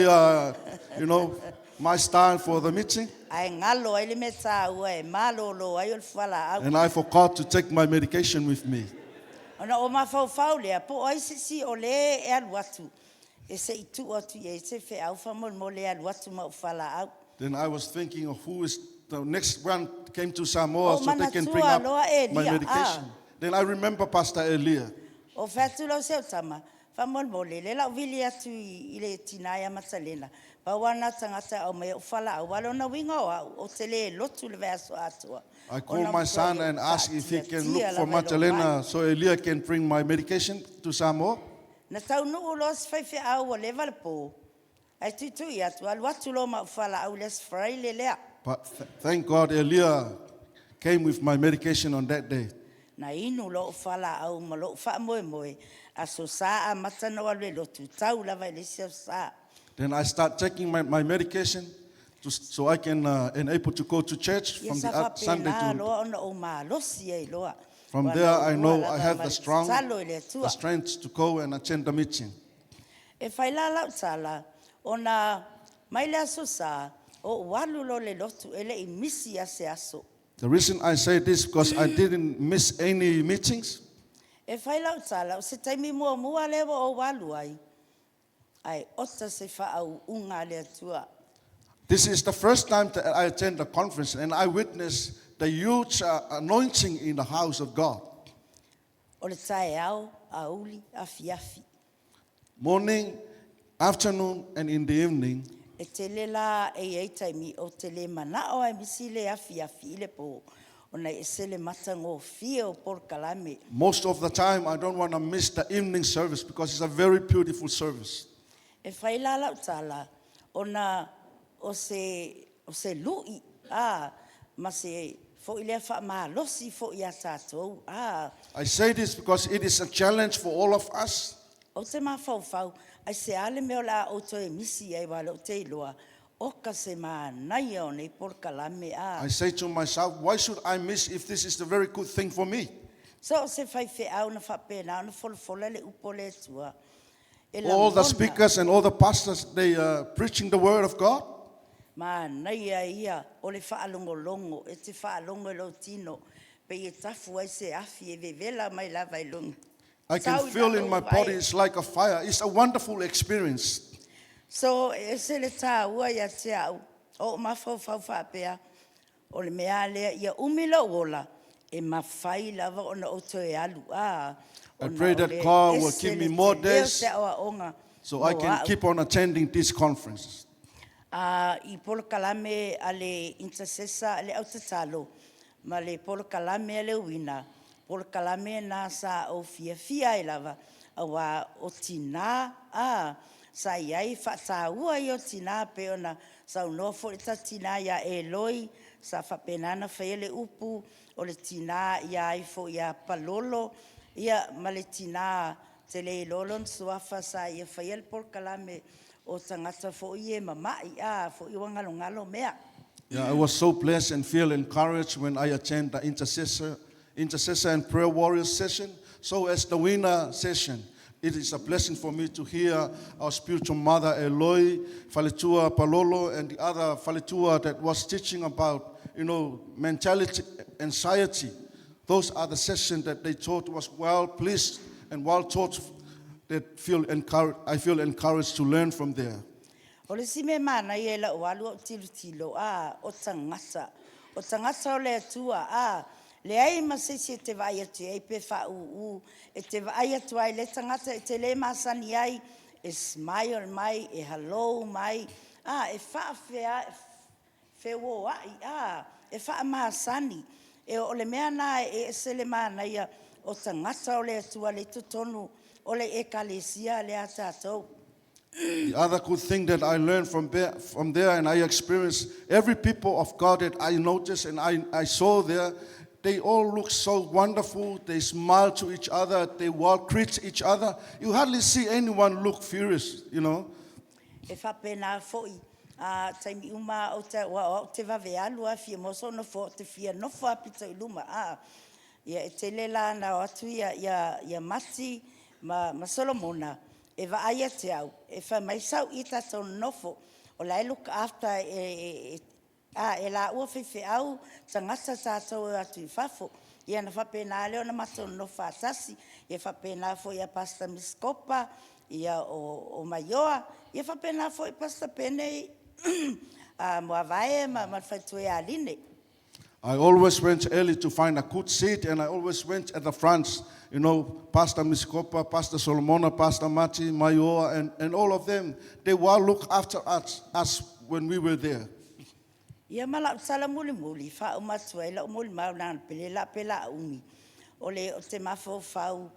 my style for the meeting, Ae galo ai le mea taua e malolo ai o le fualaau. and I forgot to take my medication with me. Ona ou mafaufau lea, po o ai se isi o lē e alu atu e se i tuu atu i ai se feau faamolemole e alu atu ma ou fualaau. Then I was thinking of who is the next one came to Samoa Ou so they can bring manatua up loa my Elia, medication. ah. Then I remember Pastor Elia. Ou fai atu lea o si au tama, Faamolemole, lea la ou vili atu i le tinā ia Matalena, pau lava lena tagata e aumai ou fualaau, aua o lona uiga o au, ou te le lotu i le vaiaso atoa. I called Ona my matua son le and asked if he can look faatiatia for lava i lou mai. Matalena so Elia can bring my medication to Samoa. Na taunuu loa si faifeau ua leva le po, ae tuitui atu, alu atu loa ma ou fualaau i le Aso Faraile lea. But thank God Elia came with my medication on that day. Na inu loa ou fualaau ma lou faamoemoe, Aso Sa amata ona ou alu e lotu, tau lava i le isi Aso Sa. Then I start taking my medication so I can enable to go to church Ia from sa the Sunday faapena to loa ona ou malosi ai loa. From Ua there na I ou know lua I lava have ma the le strong tatalo i le the Atua. strength to go and attend the meeting. E fai la lau tala, ona mai le Aso Sa, ou alu loa i le lotu e le i misi lava se aso. The reason I say this because I didn't miss any meetings. E fai lau tala, o se taimi muamua lea ua ou alu ai, ae ota se faauuga a le Atua. This is the first time that I attend the conference and I witness the huge anointing in the house of God. O le taeao, aoauli, afiafi. Morning, afternoon, and in the evening. E tele la e i ai taimi ou te le manao lava e misi le afiafi i le po, ona e ese le matagofie o polokalame. Most of the time, I don't want to miss the evening service because it's a very beautiful service. E fai la lau tala, ona o se, o se lui, ā, ma se foi lea faamalosi foi iā tatou, ā. I say this because it is a challenge for all of us. Ou te mafaufau, aisea le mea o le a ou toe misi ai, aua o lea ou te iloa, oka se manaia o nei polokalame, ā. I say to myself, why should I miss if this is the very good thing for me? So o se faifeau na faapena ona folafola le upu o le Atua e All the lagona. speakers and all the pastors, they are preaching the word of God. Manaia ia o le faalogologo, e te faalogo i lou tino, pei e tafu ai se afi e vevela mai lava i luga. I can Sau i feel lalo in my o body vae. it's like a fire. It's a wonderful experience. So, e ese le taua ia te au, o ou mafaufau faapea, o le mea lea, ia umi lou ola, e mafai lava ona ou toe alu, a, I ona pray o that le God will ese give me le more tele o days se aoaoga so I mo can au. keep on attending these conferences. A i polokalame a le intercessor a le au tatalo ma le polokalame a le uina, polokalame na sa ou fiafia ai lava, aua o tinā, a, sa i ai faataua ia o tinā, pei ona saunoa foi le ta tinā ia Eloi, sa faapena ona faia le upu o le tinā ia ai foi ia Palolo, ia ma le tinā te le iloa lona suafa sa ia faia le polokalame o tagata foi ia e mama'i, a, foi ua galogalo mea. Yeah, I was so blessed and feel encouraged when I attend the intercessor, intercessor and prayer warrior session. So as the winner session, it is a blessing for me to hear our spiritual mother Eloi Faletua Palolo and the other Faletua that was teaching about, mentality, anxiety. Those are the sessions that they taught was well pleased and well taught that feel encouraged, I feel encouraged to learn from there. O le isi mea manaia i lau alu au tilotilo, a, o tagata, o tagata o le Atua, a, leai ma se isi e te vaai atu i ai pe faaūū, e te vaai atu ai le tagata e te le masani ai, e smile mai, e hello mai, a, e faafea, feuoai, a, e faamasani. E o le mea na e ese le manaia o tagata o le Atua lea i totonu o le Ekalesia lea a tatou. The other good thing that I learned from there and I experienced, every people of God that I noticed and I saw there, they all look so wonderful. They smile to each other. They well greet each other. You hardly see anyone look furious. E faapena foi a taimi uma o te ua o te vave alu a fia moso no fo te fia nofo a pito i luma a ia e tele la na o atu ia ia ia Mati ma Solomona e vaai ia te au e fai mai sau i tatou nofo o la e look after e a e laua faifeau tagata tatou e o atu i fafo. Ia na faapena lea ona matou nonofo faatasi. Ia faapena foi ia Pastor Miskopa, ia o Maioa, ia faapena foi Pastor Pene Moavae ma le faletua ia Line. I always went early to find a good seat, and I always went at the front. Pastor Miskopa, Pastor Solomona, Pastor Mati, Mayoa, and all of them, they well look after us when we were there. Ia ma lau tala mulimuli, faauma atu ai lau molimau na pele la pe la umi. O le o te mafaufau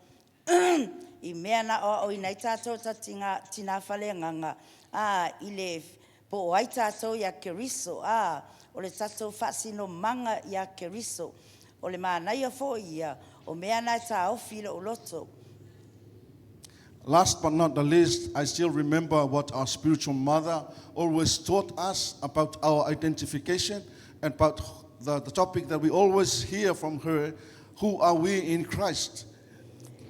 i mea na o o inai tātou ta tinga, tina fale nganga a i le po o ai tātou ia Keriso a o le tatou faasinomaga ia Keriso. O le manaia foi ia o mea na e tāofi i lou loto. Last but not the least, I still remember what our spiritual mother always taught us about our identification and about the topic that we always hear from her: who are we in Christ?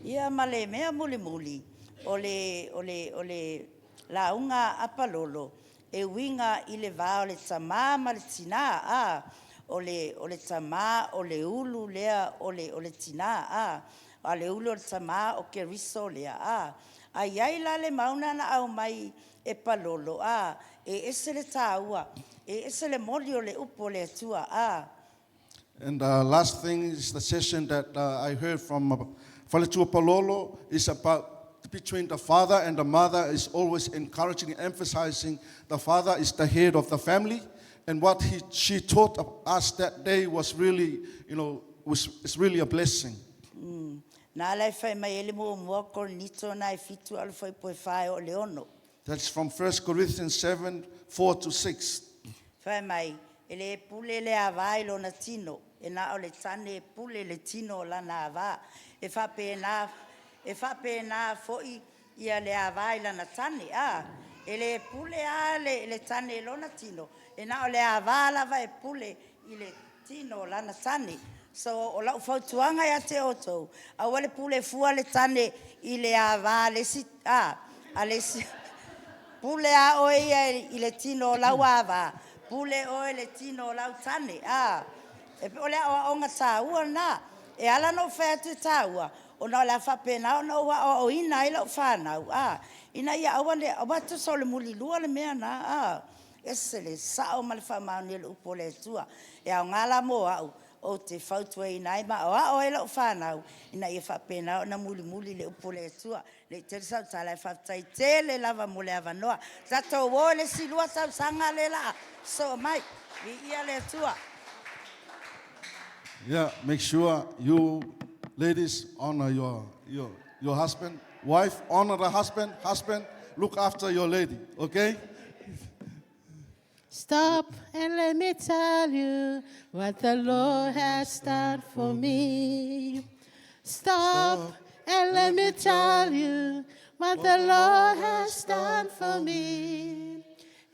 Ia ma le mea mulimuli o le lauga a Palolo e uiga i le va o le tamā ma le tinā a o le tamā o le ulu lea o le tinā a a le ulu o le tamā o Keriso lea a ai ai la le mauna na au mai e Palolo a e ese le tāua e ese le moli o le upu o le Atua a. And the last thing is the session that I heard from Faletua Palolo is about between the father and the mother is always encouraging and emphasizing the father is the head of the family. And what she taught us that day was really, you know, was, is really a blessing. Na ala e fai mai ele muamua Korinito na e fitu alo foi poe whae o le ono. That's from 1 Corinthians 7, 4 to 6. Fai mai, e le pule le ava i lona tino, e na o le tane e pule le tino o lana ava. E faapena foi ia le ava i lana tane. A, e le pule a le tane i lona tino, e na o le ava lava e pule i le tino o lana tane. So, o lau fautuaga ia te outou, aua le pule fua le tane i le ava le si, a le si, pule a oe ia i le tino o lau ava, pule oe le tino o lau tane. A, e o le aoaoga tāua na. E ala no fai atu i tāua, ona o le a faapena ona ou aoaoina ai lau whānau. A, ina ia aua le, aua tusa o le mulilua le mea na. A, ese le sao ma le whaamaoni o le upu o le Atua. E ao ngā la mō au, o te fautuaina ai ma o ao ai lau whānau, ina ia faapena ona mulimuli le upu o le Atua. Le i tele sau tala e faafetai tele lava mo le avanoa. Tatou o le silua tausaga le la. So mai, viia le Atua. Yeah, make sure you ladies honor your husband. Wife, honor the husband. Husband, look after your lady, okay? Stop and let me tell you what the Lord has done for me. Stop and let me tell you what the Lord has done for me.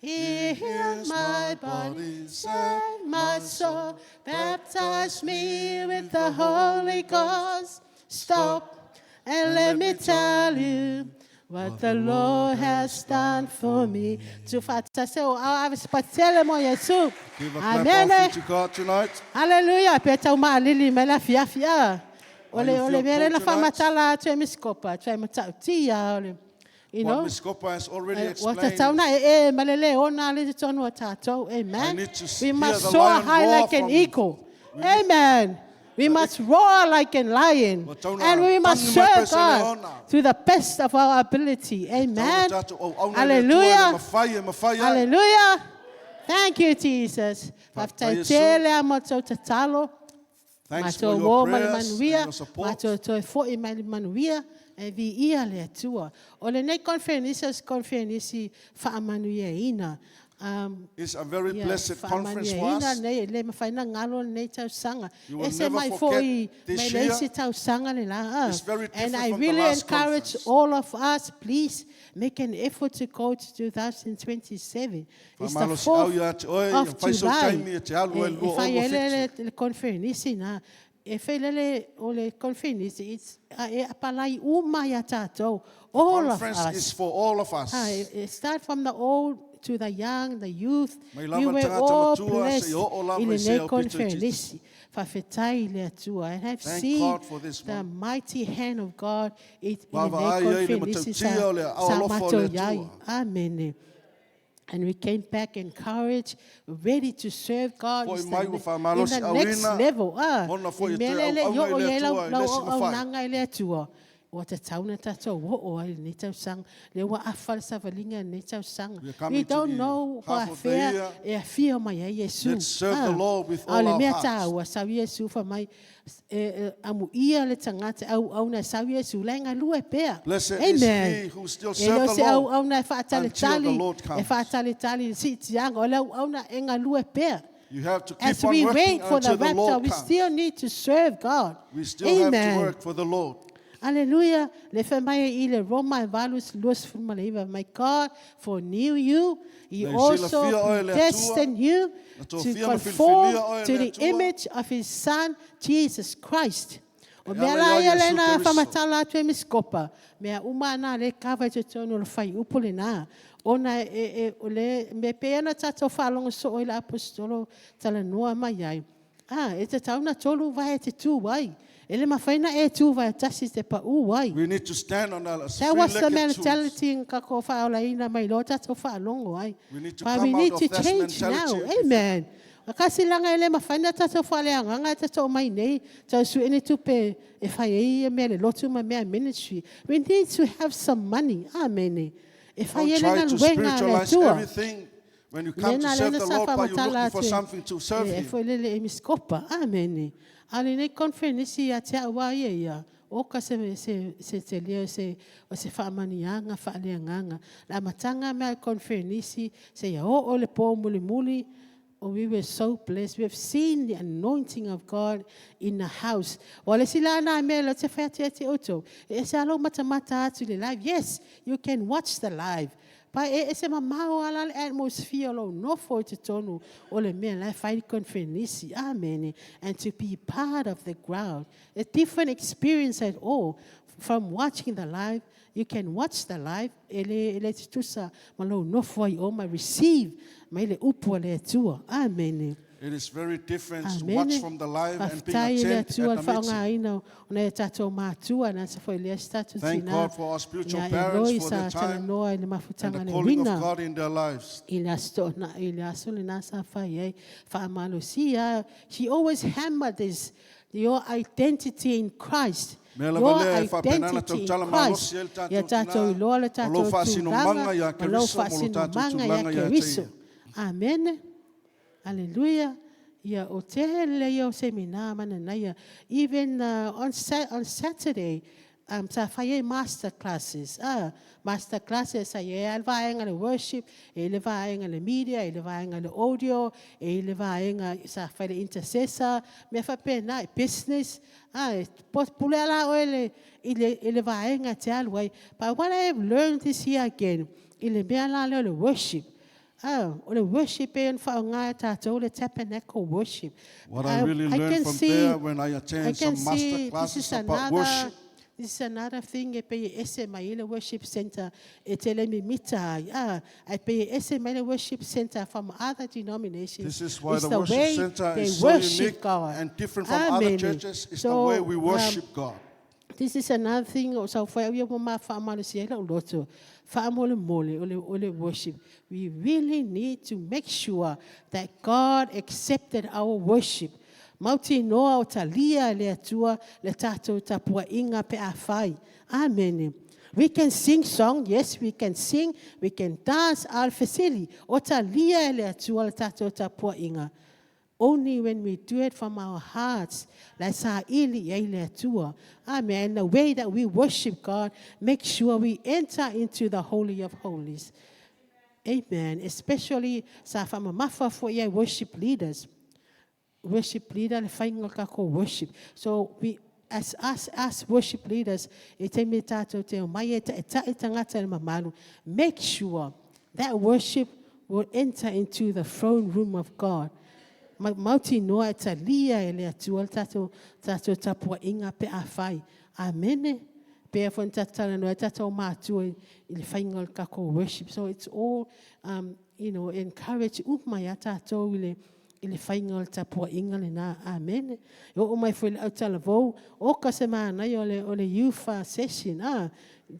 He healed my body, saved my soul, baptized me with the Holy Ghost. Stop and let me tell you what the Lord has done for me. Tufaatase o ave spatele mo Yesu. Give a clap Amen. offering to God tonight. Hallelujah. Pe tau maalili mai la fia fia. Ole you ole feel mere cool na tonight? whamatala atu e miskopa, tu e matautia ole. You What know? Ms. Kopa has already Wa explained. tatau na e e malele ona le tonu o tātou. I Amen. need to We hear must the soar lion high roar like an eagle. Amen. We must roar like a lion. Wa tauna And we must tangi mai serve pese le God ona. to the best of our ability. Amen. Tauna tātou au auna le Hallelujah. Atua e mawhai e mawhai ai. Hallelujah. Thank you, Jesus. Faafetai Yesu. tele a matou tatalo. Thanks for Matou your o ma le prayers and manuia, your support. matou toe fo'i mai le manuia, e viia le Atua. O lenei conference o se conference faamanuiaina. Um, It's a very ia, blessed conference for faamanuiaina us. lenei, e le mafai ona galo lenei tausaga. You will Ese never mai forget fo'i this mai le year. isi tausaga le la. It's very And different I from the really last encourage conference. all of us, please make an effort to go to 2027. It's the Faamalosi au 4th ia te oe, of ia fai sau July. taimi e te alu ai E- lua e fai ono ai le- fitu. le conference na. E fai lele o le conference, it's, a- e apalai uma ia tātou, all of Conference us. is for all of us. Ah, e- e start from the old to the young, the youth. Mai We lava were tagata all matua, blessed se oo lava i i se lenei au pito itiiti. conference. Faafetai i le Atua. And I've Thank seen God for this the one. mighty hand of God i i Vaavaai lenei ai le conference matautia sa, o le sa aoalofa o le matou Atua. iai. Amen. And we came back encouraged, ready to serve God Fo'i in mai the, ua in faamalosi the next auina, level. Ah, ona fo'i i e mea toe lele, auauna i oo i le i ai lau- Atua i lau le isi mafai. auaunaga i le Atua. Ua tatau na tatou oo ai lenei tausaga. Lea ua afa le savaliga i lenei tausaga. We are coming We to don't the know half of the po afea year. e afio mai ai Iesu. Let's serve the Ah. Lord with A all o le our mea hearts. taua, sau Iesu fai mai, e, e, amuia le tagata auauna e sau Iesu, la e galue pea. Blessed is Amen. he who still E serve le o the se Lord auauna e until the faatalitali, Lord e comes. faatalitali i le siitiaga, o le auauna e galue pea. You have to keep As on we working wait for the until the rapture, Lord we comes. still need to serve God. We still have to Amen. work for the Lord. Hallelujah. Le fai mai i le Roma e valu 29. My God foreknew you. He Le also silafia oe le Atua. predestined you Na to tofia ma conform filifilia oe to le the Atua. image of his son, Jesus Christ. O E mea ala la ia ia le Iesu na Keriso. whamatala atu e miskopa. Mea uma ana le kava i te tonu o le whai upu le nā. Ona e, e, o le, me pe ana tātou whaalongo so i le apostolo tala noa mai ai. Ah, e te tauna tolu vai e te tū ai. E le mawhaina e tū vai tasi te pa ū ai. We need to stand on our That was the three-legged tools. mentality in ka ko whaolaina mai lo tātou whaalongo ai. We need to But come we out need of to that change now. mentality. Amen. Kasi langa ele mawhaina tātou whaleanganga tātou mai nei, tau su ene tupe e whai e ia mea le lotu ma mea ministry. We need to have some money. Amen. E whai Don't ele try ngā to luenga le spiritualize Atua. everything. When you come to Lena serve lena the sa Lord, but you're faamatala looking for atu e- something to serve e Him. foi lele e miskopa. Amen. A lenei conference ia te au a ia ia. O ka se se se te lea se o se faamaniaga faaleagaga. Le amataga mea conference se ia oo le po mulimuli. Oh, we were so blessed. We have seen the anointing of God in the house. O le sila na mea le te whai atu e te oto. E se alo matamata atu le live. Yes, you can watch the live. Pa e ese mamao ala le atmosphere o lou nofo i totonu o le mea la e fai le conference. Amen. And to be part of the crowd. A different experience at all from watching the live. You can watch the live. E le, e le tutusa ma lou nofo ai o ma receive mai le upu a le Atua. Amen. It is very different to Amen. watch from the live and being Faafetai i le attend Atua at le the meeting. faaaogaina o nai o tatou matua na sa foi lea se tatou Thank tina. God for our spiritual Ia parents eloi for sa their time talanoa i le and mafutaga the le calling uina of God in their lives. i le aso toonai i le aso lena sa fai ai faamalosia. She always hammered this, your identity in Christ. Mea lava Your lea e faapena na identity in tautala Christ. malosi ai le tatou Ia tatou tina, iloa le o tatou lou faasinomaga tulaga, ia ma lou Keriso mo lo tatou faasinomaga ia tulaga ia te Keriso. ia. Amen. Hallelujah. Ia o tele ia o semina mananaia. Even on, sa on Saturday, sa fai ai master classes. Ah, master classes sa ia le vaega le worship, e le vaega le media, e le vaega le audio, e le vaega sa fai le intercessor, mea faapena, business. Ah, e pule ala oe le, i le, i le vaega te alu ai. But what I have learned this year again, i le mea la lea o le worship. Ah, o le worship e whaonga e tātou le tabernacle worship. What I really I learned can from see, there when I I attend can some see master this classes is about another, worship. this is another thing e pe ese mai le worship center e te le mimita ai. Ah, ai pe ese mai le worship center from other denominations. This is why It's the the worship way center they is so worship unique God. and different from other Amen. churches. It's the So, way we worship God. This is another thing o sa whai au mo ma whaamalosi ai lau loto. Whaamole mole o le, o le worship. We really need to make sure that God accepted our worship. Mauti noa o talia le atua le tātou tapua inga pe a whai. Amen. We can sing song, yes, we can sing, we can dance al fesili. O talia le atua le tātou tapua inga. Only when we do it from our hearts, la e saili i ai le Atua. Amen. And the way that we worship God, make sure we enter into the Holy of Holies. Amen. Especially sa faamamafa foi i ai worship leaders. Worship leader le faiga o le tatou worship. So we as us as worship leaders, i taimi e tatou te omai e taʻitaʻi tagata i le mamalu, make sure that worship will enter into the throne room of God. Ma mautinoa e talia e le Atua le tatou tatou tapuaiga pe afai. Amene. Pei foi ona tatou talanoa ai tatou matua i le faiga o le tatou worship. So it's all encourage uma ia tatou i le i le faiga o le tapuaiga lena. Amene. E oo mai foi i le autalavou, oka se manaia o le o le youth session. Ah,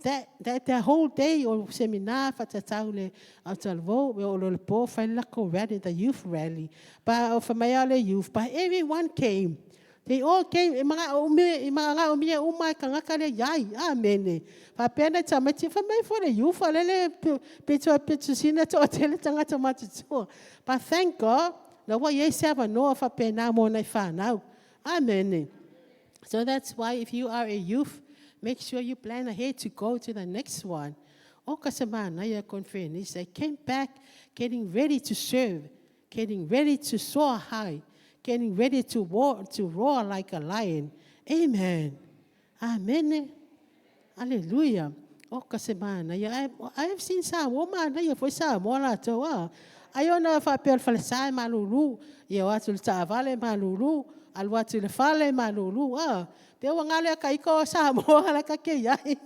that, that the whole day o seminar faatatau le autalavou, e oo loa i le po fai le latou rally, the youth rally. But o fai mai lava le youth, but everyone came. They all came, e manaomia uma e tagata lea iai. Amene. Faapea nai tamaiti, fai mai foi le youth lele pito pito sina toatele tagata matutua. But thank God, la ua iai se avanoa faapena mo nai fanau. Amene. So that's why if you are a youth, make sure you plan ahead to go to the next one. Oka se manaia conference, they came back getting ready to serve, getting ready to soar high, getting ready to, war, to roar like a lion. Amen. Amen. Hallelujah. Oka se manaia. I have seen Samoa manaia foi Samoa latou a. Ai ona faapea o le falesa e malulu, ia o atu i le taavale e malulu, alu atu i le fale e malulu a. Pei ua galo ia ka ika o Samoa la ka ke iai.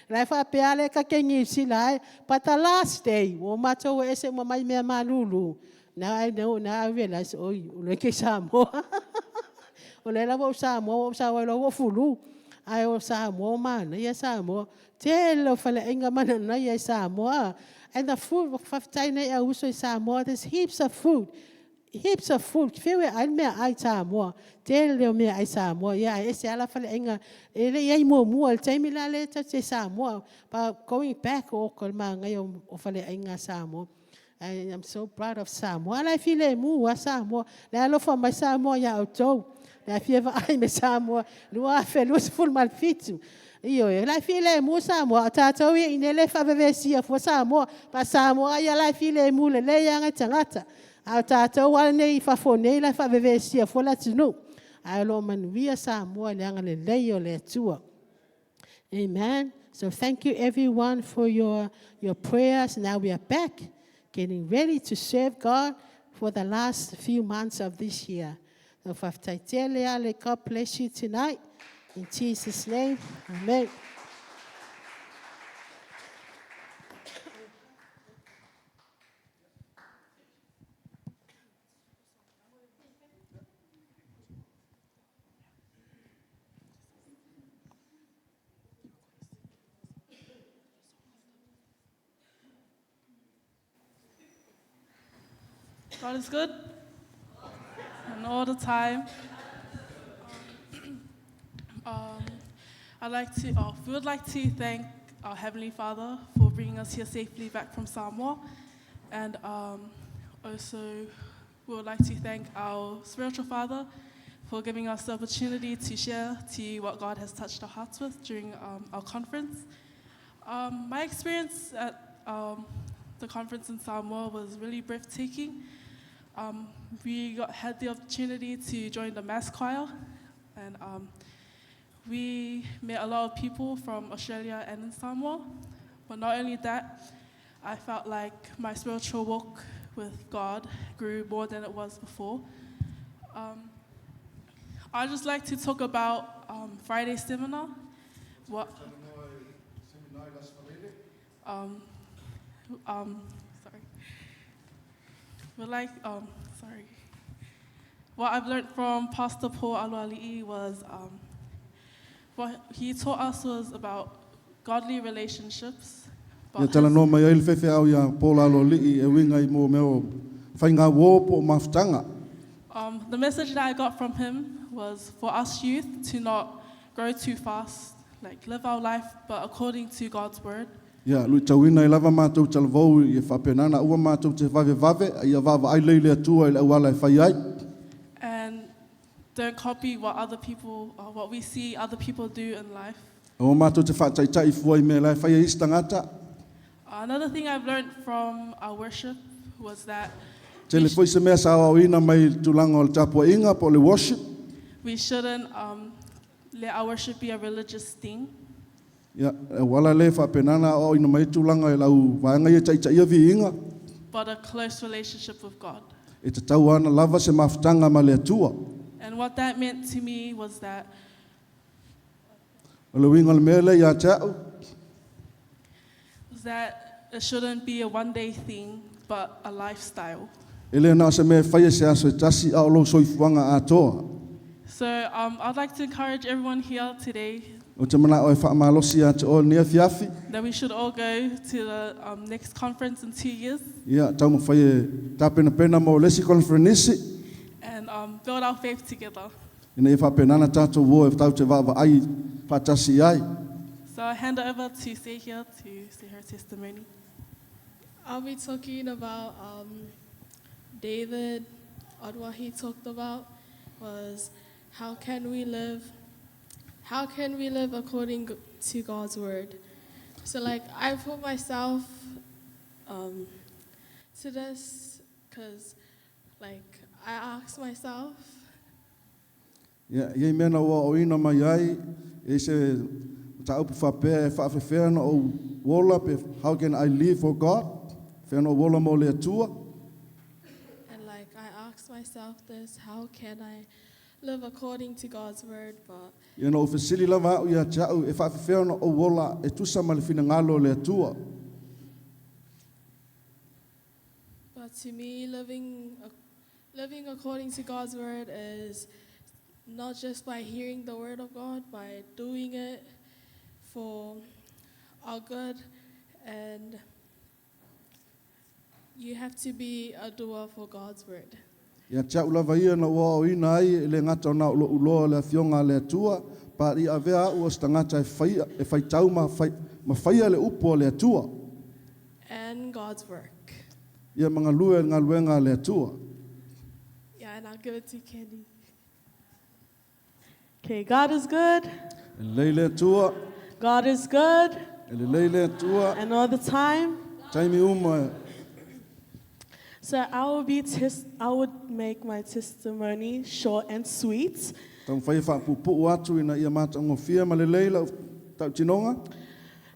La e faapea le ka ke Niu Sila ai. But the last day, ua matou ua ese uma mai mea malulu. Now I know, now I realize, oi, o le ke Samoa. O lea lava o Samoa, ua ou sau ai loa ua fulu. Ae o Samoa o manaia Samoa. Tele o faleaiga mananaia i Samoa. And the food, faafetai nei au uso i Samoa, there's heaps of food. Heaps of food. Fiu e ai le mea ai Samoa. Tele o mea ai Samoa. Ia, ae ese ala faleaiga. E le i ai muamua i le taimi la le tatou te Samoa. But going back, o ka le manaia o faleaiga a Samoa. I am so proud of Samoa. Ala e filemu a Samoa. Le alofa mai Samoa ia outou. Le a fia vaai me Samoa 2027. Ioe, la e filemu Samoa. O tatou ia i le faavevesia fua Samoa. Pa Samoa ia la e filemu lelei anga tagata. A o tatou ala nei i fafo nei la e faavevesia fua le atunuu. Ae o lo o manuia Samoa i le agalelei o le Atua. Amen. So thank you everyone for your prayers. Now we are back, getting ready to serve God for the last few months of this year. So faafetai tele ale. God bless you tonight. In Jesus' name, amen. God is good. And all the time. I'd like to, oh, we would like to thank our Heavenly Father for bringing us here safely back from Samoa. And also, we would like to thank our spiritual father for giving us the opportunity to share to you what God has touched our hearts with during our conference. My experience at the conference in Samoa was really breathtaking. We had the opportunity to join the mass choir, and we met a lot of people from Australia and in Samoa. But not only that, I felt like my spiritual walk with God grew more than it was before. I'd just like to talk about Friday's seminar. What, sorry. But like, sorry. What I've learned from Pastor Paul Aloalii was what he taught us was about godly relationships. Ia About talanoa mai ai le faifeau ia Paul Aloalii e uiga i mo mea o faiga uō po o mafutaga. The message that I got from him was for us youth to not grow too fast, like live our life, but according to God's word. Ia luitauina ai lava matou talavou i e faapena ona aua matou te vavevave, a ia vaavaai lelei le Atua i le auala e fai ai. don't copy what other people, what we see other people do in life. Aua matou te faataitai fua i mea la e fai e isi tagata. Another thing I've learned from our worship was that Tele foi se mea sa aoaoina mai i le tulaga o le tapuaiga po o le worship. we shouldn't um, let our worship be a religious thing. Ia, e auala lea e faapena ona aoaoina mai ai tulaga i lau vaega ia e taitaia viiga. But a close relationship with God. E tatau ana lava se mafutaga ma le Atua. And what that meant to me was that O le uiga o le mea lea ia te au, was that it shouldn't be a one day thing, but a lifestyle. e le na o se mea e faia i se aso e tasi, a o lou soifuaga atoa. So um, I'd like to encourage everyone here today Ou te mana'o e faamalosi ia te oe i lenei afiafi. that we should all go to the um, next conference in two years Ia, taumafai e tapenapena mo le isi koneferenisi. and um, build our faith together. Ina ia faapena ona tatou o e tatou te vaavaai faatasi i ai. So I hand over to Sehia to say her testimony. I'll be talking about um, David on what he talked about was how can we live how can we live according to God's word? So like I put myself um, to this because like I asked myself Ia, e i ai mea na ou aoaoina mai ai, e i ai se mataupu faapea e faafefea ona ou ola pe How can I live for God? Fea ona ou ola mo le Atua. And like I asked myself this, how can I live according to God's word? But Ia na ou fesili lava au ia te au e faafefea ona ou ola e tusa ma le finagalo o le Atua. But to me, living living according to God's word is not just by hearing the word of God, by doing it for our good and you have to be a doer for God's word. Ia te au lava ia na ou aoaoina ai e le gata ona o lo'u loa o le Afioga a le Atua, paria avea a'u o se tagata e faia, e faitau ma, fai, ma faia le upu a le Atua. And God's work. Ia ma galue i le galuega a le Atua. Yeah, and I'll give it to Candy. Okay, God is good. E lelei le Atua. God is good. E lelei le Atua. And all the time. Taimi uma. So I will be tes- I would make my testimony short and sweet. Taumafai e faapuupuu atu ina ia matagofie ma lelei lau tautinoga.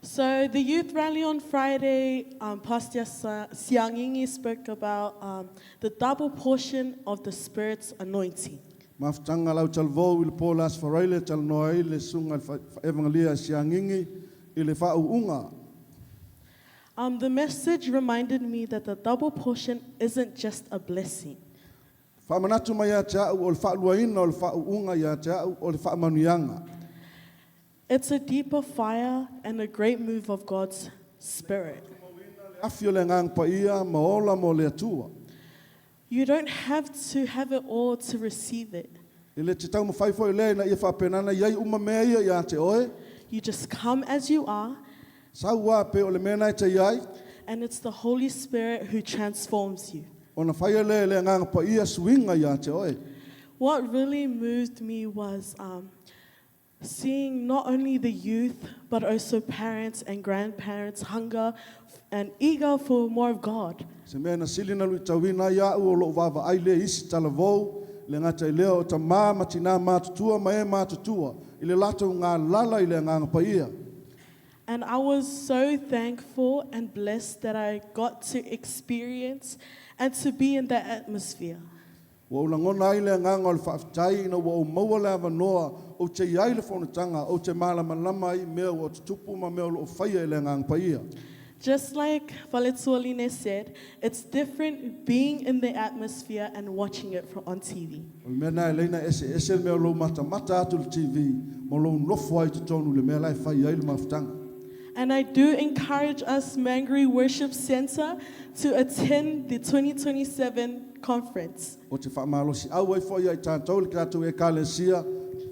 So the youth rally on Friday, um, Pastor Siangingi spoke about um, the double portion of the Spirit's anointing. Mafutaga lau talavou i le po o le Aso Faraile e talanoa ai le Susuga i le Evangelia Siagigi i le faauuga. Um, the message reminded me that the double portion isn't just a blessing. Faamanatu mai ia te au o le faaluaina o le faauuga ia te au o le faamanuiaga. It's a deeper fire and a great move of God's Spirit. Le afi o le Agaga Paia ma ola mo le Atua. You don't have to have it all to receive it. E le te taumafai foi lea ina ia faapena ona i ai uma mea ia ia te oe. You just come as you are. Sau a pei o le mea na e te i ai. And it's the Holy Spirit who transforms you. Ona faia lea e le Agaga Paia suiga ia te oe. What really moved me was um, seeing not only the youth, but also parents and grandparents hunger and eager for more of God. Se mea na sili na luitauina ai a'u o lo'u vaavaai lea i isi talavou, e le gata i lea o tamā ma tinā matutua ma e matutua i le latou galala i le Agaga Paia. And I was so thankful and blessed that I got to experience and to be in that atmosphere. Ua ou lagona ai le agaga o le faafetai ina ua ou maua le avanoa ou te i ai i le fonotaga, ou te malamalama ai i mea ua tutupu ma mea o lo o faia e le Agaga Paia. Just like Faletualine said, it's different being in the atmosphere and watching it from on TV. O le mea lena e lei na eseese le mea o lou matamata atu i le TV ma lou nofo ai i totonu i le mea la e fai ai le mafutaga. And I do encourage us Mangere Worship Centre to attend the 2027 conference. Ou te faamalosiau ai foi ia i tatou i le tatou Ekalesia,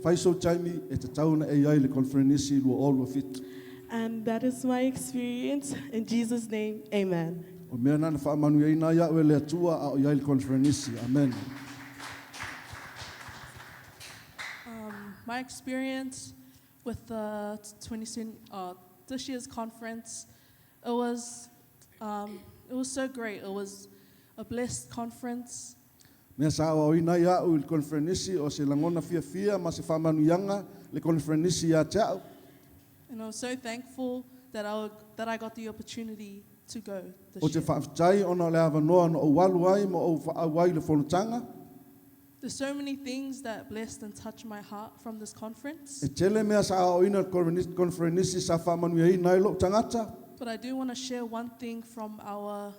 fai sou taimi e tatau ona e i ai i le Koneferenisi 2027. And that is my experience. In Jesus' name, amen. O mea na na faamanuiaina ai a'u e le Atua a o i ai i le Koneferenisi. Amene. my experience with the 20, this year's conference, it was, it was so great. It was a blessed conference. Mea sa aoaoina ai a'u i le koneferenisi o se lagona fiafia ma se faamanuiaga le koneferenisi ia te a'u. And I was so thankful that I, that I got the opportunity to go Ou this te year. faafetai ona o le avanoa na ou alu ai ma ou faaauai i le fonotaga. There's so many things that blessed and touched my heart from this conference. E tele mea sa aoaoina i le koneferenisi sa faamanuiaina ai lo'u tagata. But I do want to share one thing from our,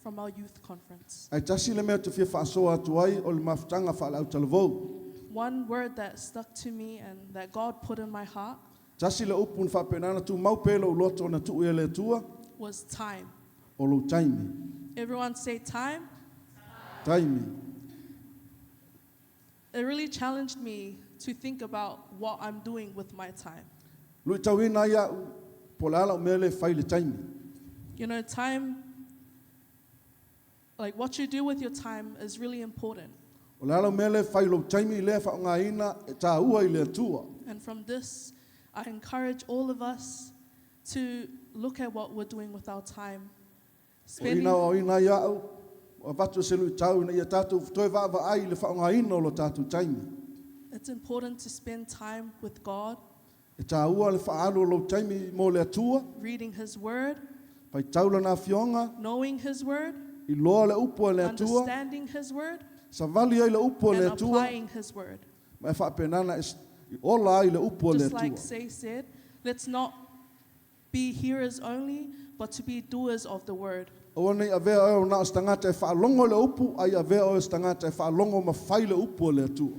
from our youth conference. Ae tasi le mea ou te fia faasoa atu ai o le mafutaga faale-autalavou. One word that stuck to me and that God put in my heart Tasi le upu na faapena ona tumau pea i lou loto na tuu e le Atua. was time. O lou taimi. Everyone say time. Taimi. It really challenged me to think about what I'm doing with my time. Luitauina ai a'u, po o le a la'u mea lea e fai i le taimi. You know, time, like what you do with your time is really important. O le a lau mea lea e fai i lou taimi lea e faaaogaina e tāua i le Atua. And from this, I encourage all of us to look at what we're doing with our time. O i na Spending, aoaoina ai a'u, ua avatu se luitau ina ia tatou toe vaavaai i le faaaogaina o lo tatou taimi. it's important to spend time with God, E tāua le faaalu o lou taimi mo le Atua, reading His Word, faitau Lana Afioga, knowing His Word, iloa le upu a le Atua, understanding His Word, savali ai le upu a le and Atua, applying His Word. ma e faapena ona e ola ai le upu a le Just like Atua. Say said, let's not be hearers only, but to be doers of the Word. Aua ne i avea oe o na o se tagata e faalogo i le upu, a ia avea oe o se tagata e faalogo ma fai le upu a le Atua.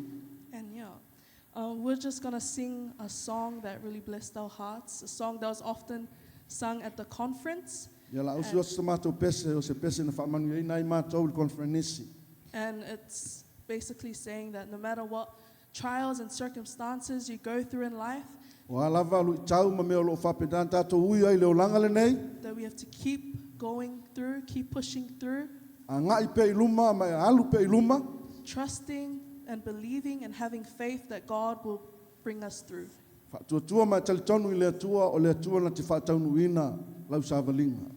And yeah, we're just gonna sing a song that really blessed our hearts, a song that was often sung at the conference. Ia o le a usu atu se matou pese, o se pese na faamanuiaina ai matou i le koneferenisi. And it's basically saying that no matter what trials and circumstances you go through in life, O a lava luitau ma mea o lo o faapena ona tatou ui ai i le olaga lenei, that we have to keep going through, keep pushing through, agai pea i luma ma e alu pea i luma, trusting and believing and having faith that God will bring us through. faatuatua ma e talitonu i le Atua, o le Atua na te faataunuuina lau savaliga.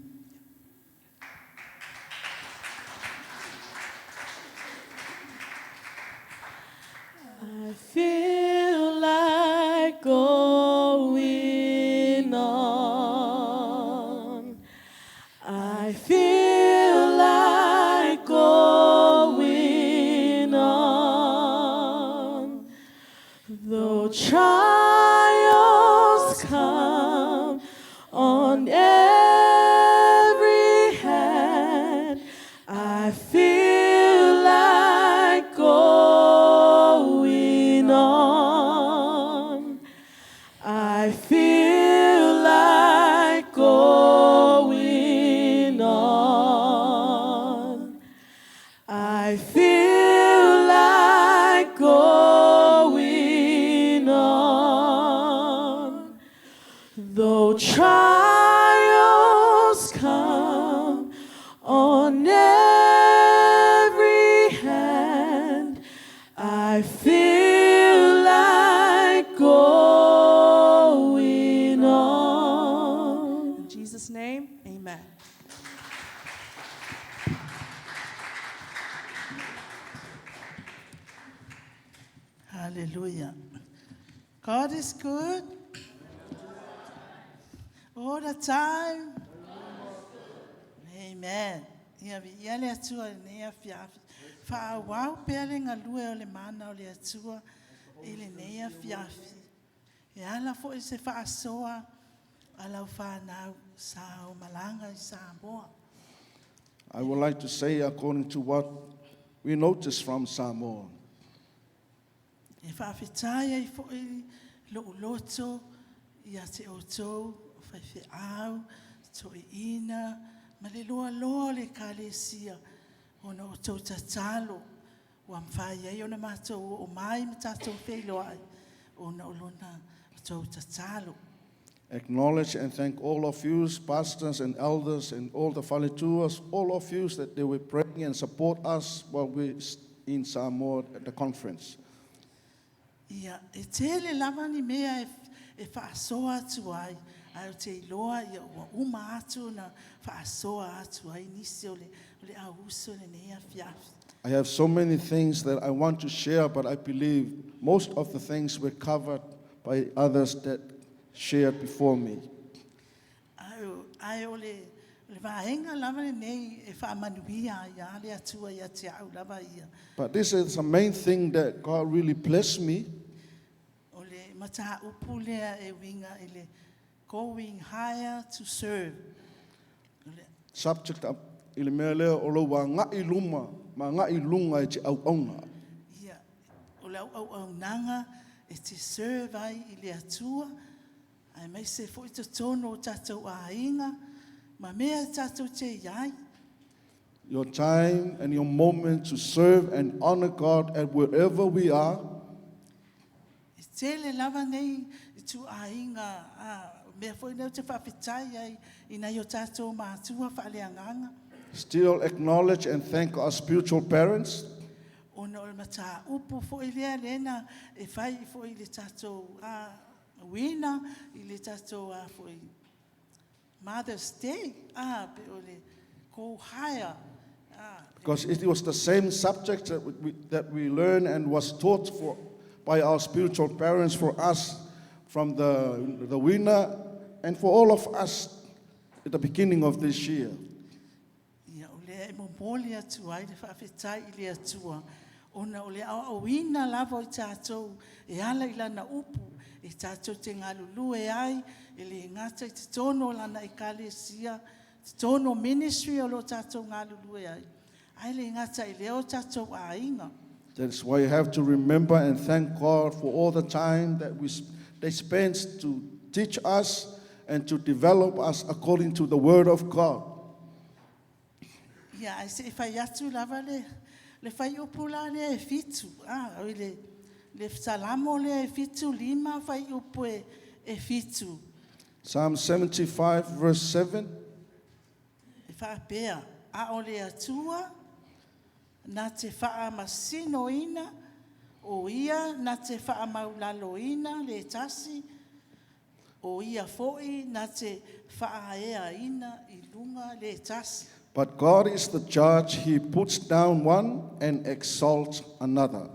I feel like going on. I feel like going on. Though trials come on every hand, I feel like going on. I feel like going on. I feel like going on. Though trials come on every hand, I feel like going on. In Jesus' name, amen. Hallelujah. God is good all the time. Amen. Ia viia le Atua i lenei afiafi. Faaauau pea le galue o le mana o le Atua i lenei afiafi. E ala foi se faasoa a lau fanau sa o malaga i Samoa. I would like to say according to what we noticed from Samoa. E faafetai ai foi lou loto ia te outou o faifeau, toeaiina, ma le loaloa o le Ekalesia ona o outou tatalo ua mafai ai ona matou oo mai ma tatou feiloai ona o lona outou tatalo. Acknowledge and thank all of you, pastors and elders and all the faletuas, all of you that they were praying and support us while we in Samoa at the conference. Ia, e tele lava ni mea e, e faasoa atu ai, ae ou te iloa ia ua uma atu ona faasoa atu ai nisi o le, o le au uso i lenei afiafi. I have so many things that I want to share, but I believe most of the things were covered by others that shared before me. Ae, ae o le, o le vaega lava lenei e faamanuia ai lava le Atua ia te au lava ia. But this is the main thing that God really blessed me. O le mataupu lea e uiga i le going higher to serve. O le, Subject i le mea lea o lou agai i luma ma agai i luga e te auauna. Ia, o lau auaunaga e te serve ai i le Atua, aemaise foi totonu o tatou aiga ma mea e tatou te i ai. Your time and your moment to serve and honor God at wherever we are. E tele lava nei ituaiga a mea foi nei ou te faafetai ai i nai o tatou matua faaleagaga. Still acknowledge and thank our spiritual parents. Ona o le mataupu foi lea lea na e fai foi i le tatou a uina i le tatou a foi Mother's Day a pe o le go higher a. Because it was the same subject that we learned and was taught for, by our spiritual parents for us from the winner and for all of us at the beginning of this year. Ia, o lea e momoli atu ai le faafetai i le Atua, ona o le aoaoina lava o i tatou e ala i Lana upu, e tatou te galulue ai, e le gata i totonu o Lana Ekalesia, totonu o ministry o lo o tatou galulue ai, ae le gata i lea o tatou aiga. That's why you have to remember and thank God for all the time that they spent to teach us and to develop us according to the Word of God. Ia, ae se i fai atu lava le, le fuaiupu la lea e fitu, a, oi le, le Salamo lea e fitu lima fuaiupu e, e fitu. Psalm 75, verse 7. E faapea, A o le Atua na te faamasinoina, o Ia na te faamaulaloina le tasi, o Ia foi na te faaeaina i luga le tasi. But God is the judge, He puts down one and exalts another.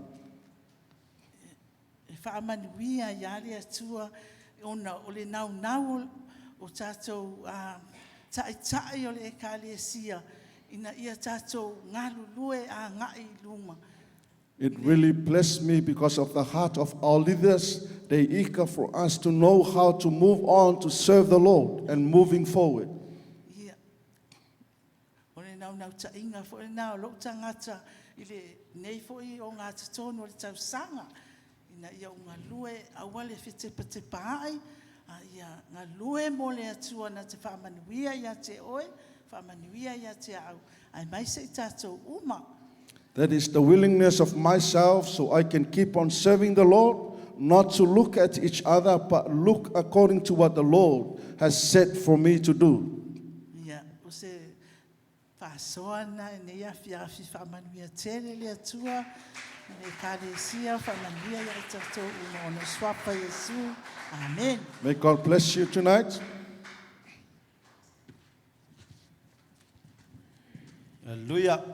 E faamanuia ai le Atua ona o le naunau o tatou taitai o le Ekalesia ina ia tatou galulue agai i luma. It really blessed me because of the heart of our leaders. They eager for us to know how to move on to serve the Lord and moving forward. Ia, o le naunautaiga foi lena o lou tagata i lenei foi ogatotonu o le tausaga, ina ia ou galue aua le fetepatepaai, a ia galue mo le Atua na te faamanuia ia te oe, faamanuia ia te au, aemaise i tatou uma. That is the willingness of myself so I can keep on serving the Lord, not to look at each other, but look according to what the Lord has said for me to do. Ia, o se faasoa lena i lenei afiafi, faamanuia tele le Atua i le Ekalesia, faamanuia ia i tatou uma ona o Suafa Iesu. Amene. May God bless you tonight. Hallelujah.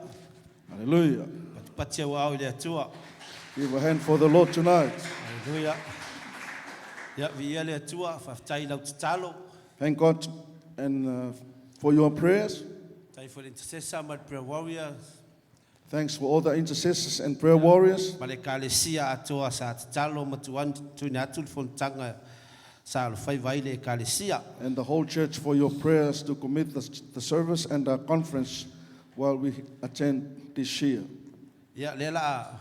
Hallelujah. Patipati au ao i le Atua. Give a hand for the Lord tonight. Hallelujah. Ia, viia le Atua, faafetai i lau tatalo. Thank God and for your prayers. Faafetai foi i le intercessor ma le prayer warrior. Thanks for all the intercessors and prayer warriors. Ma le Ekalesia atoa sa tatalo ma tuuina atu le fonotaga sa alofaiva ai le Ekalesia. And the whole church for your prayers to commit the service and the conference while we attend this year. Ia, lea la a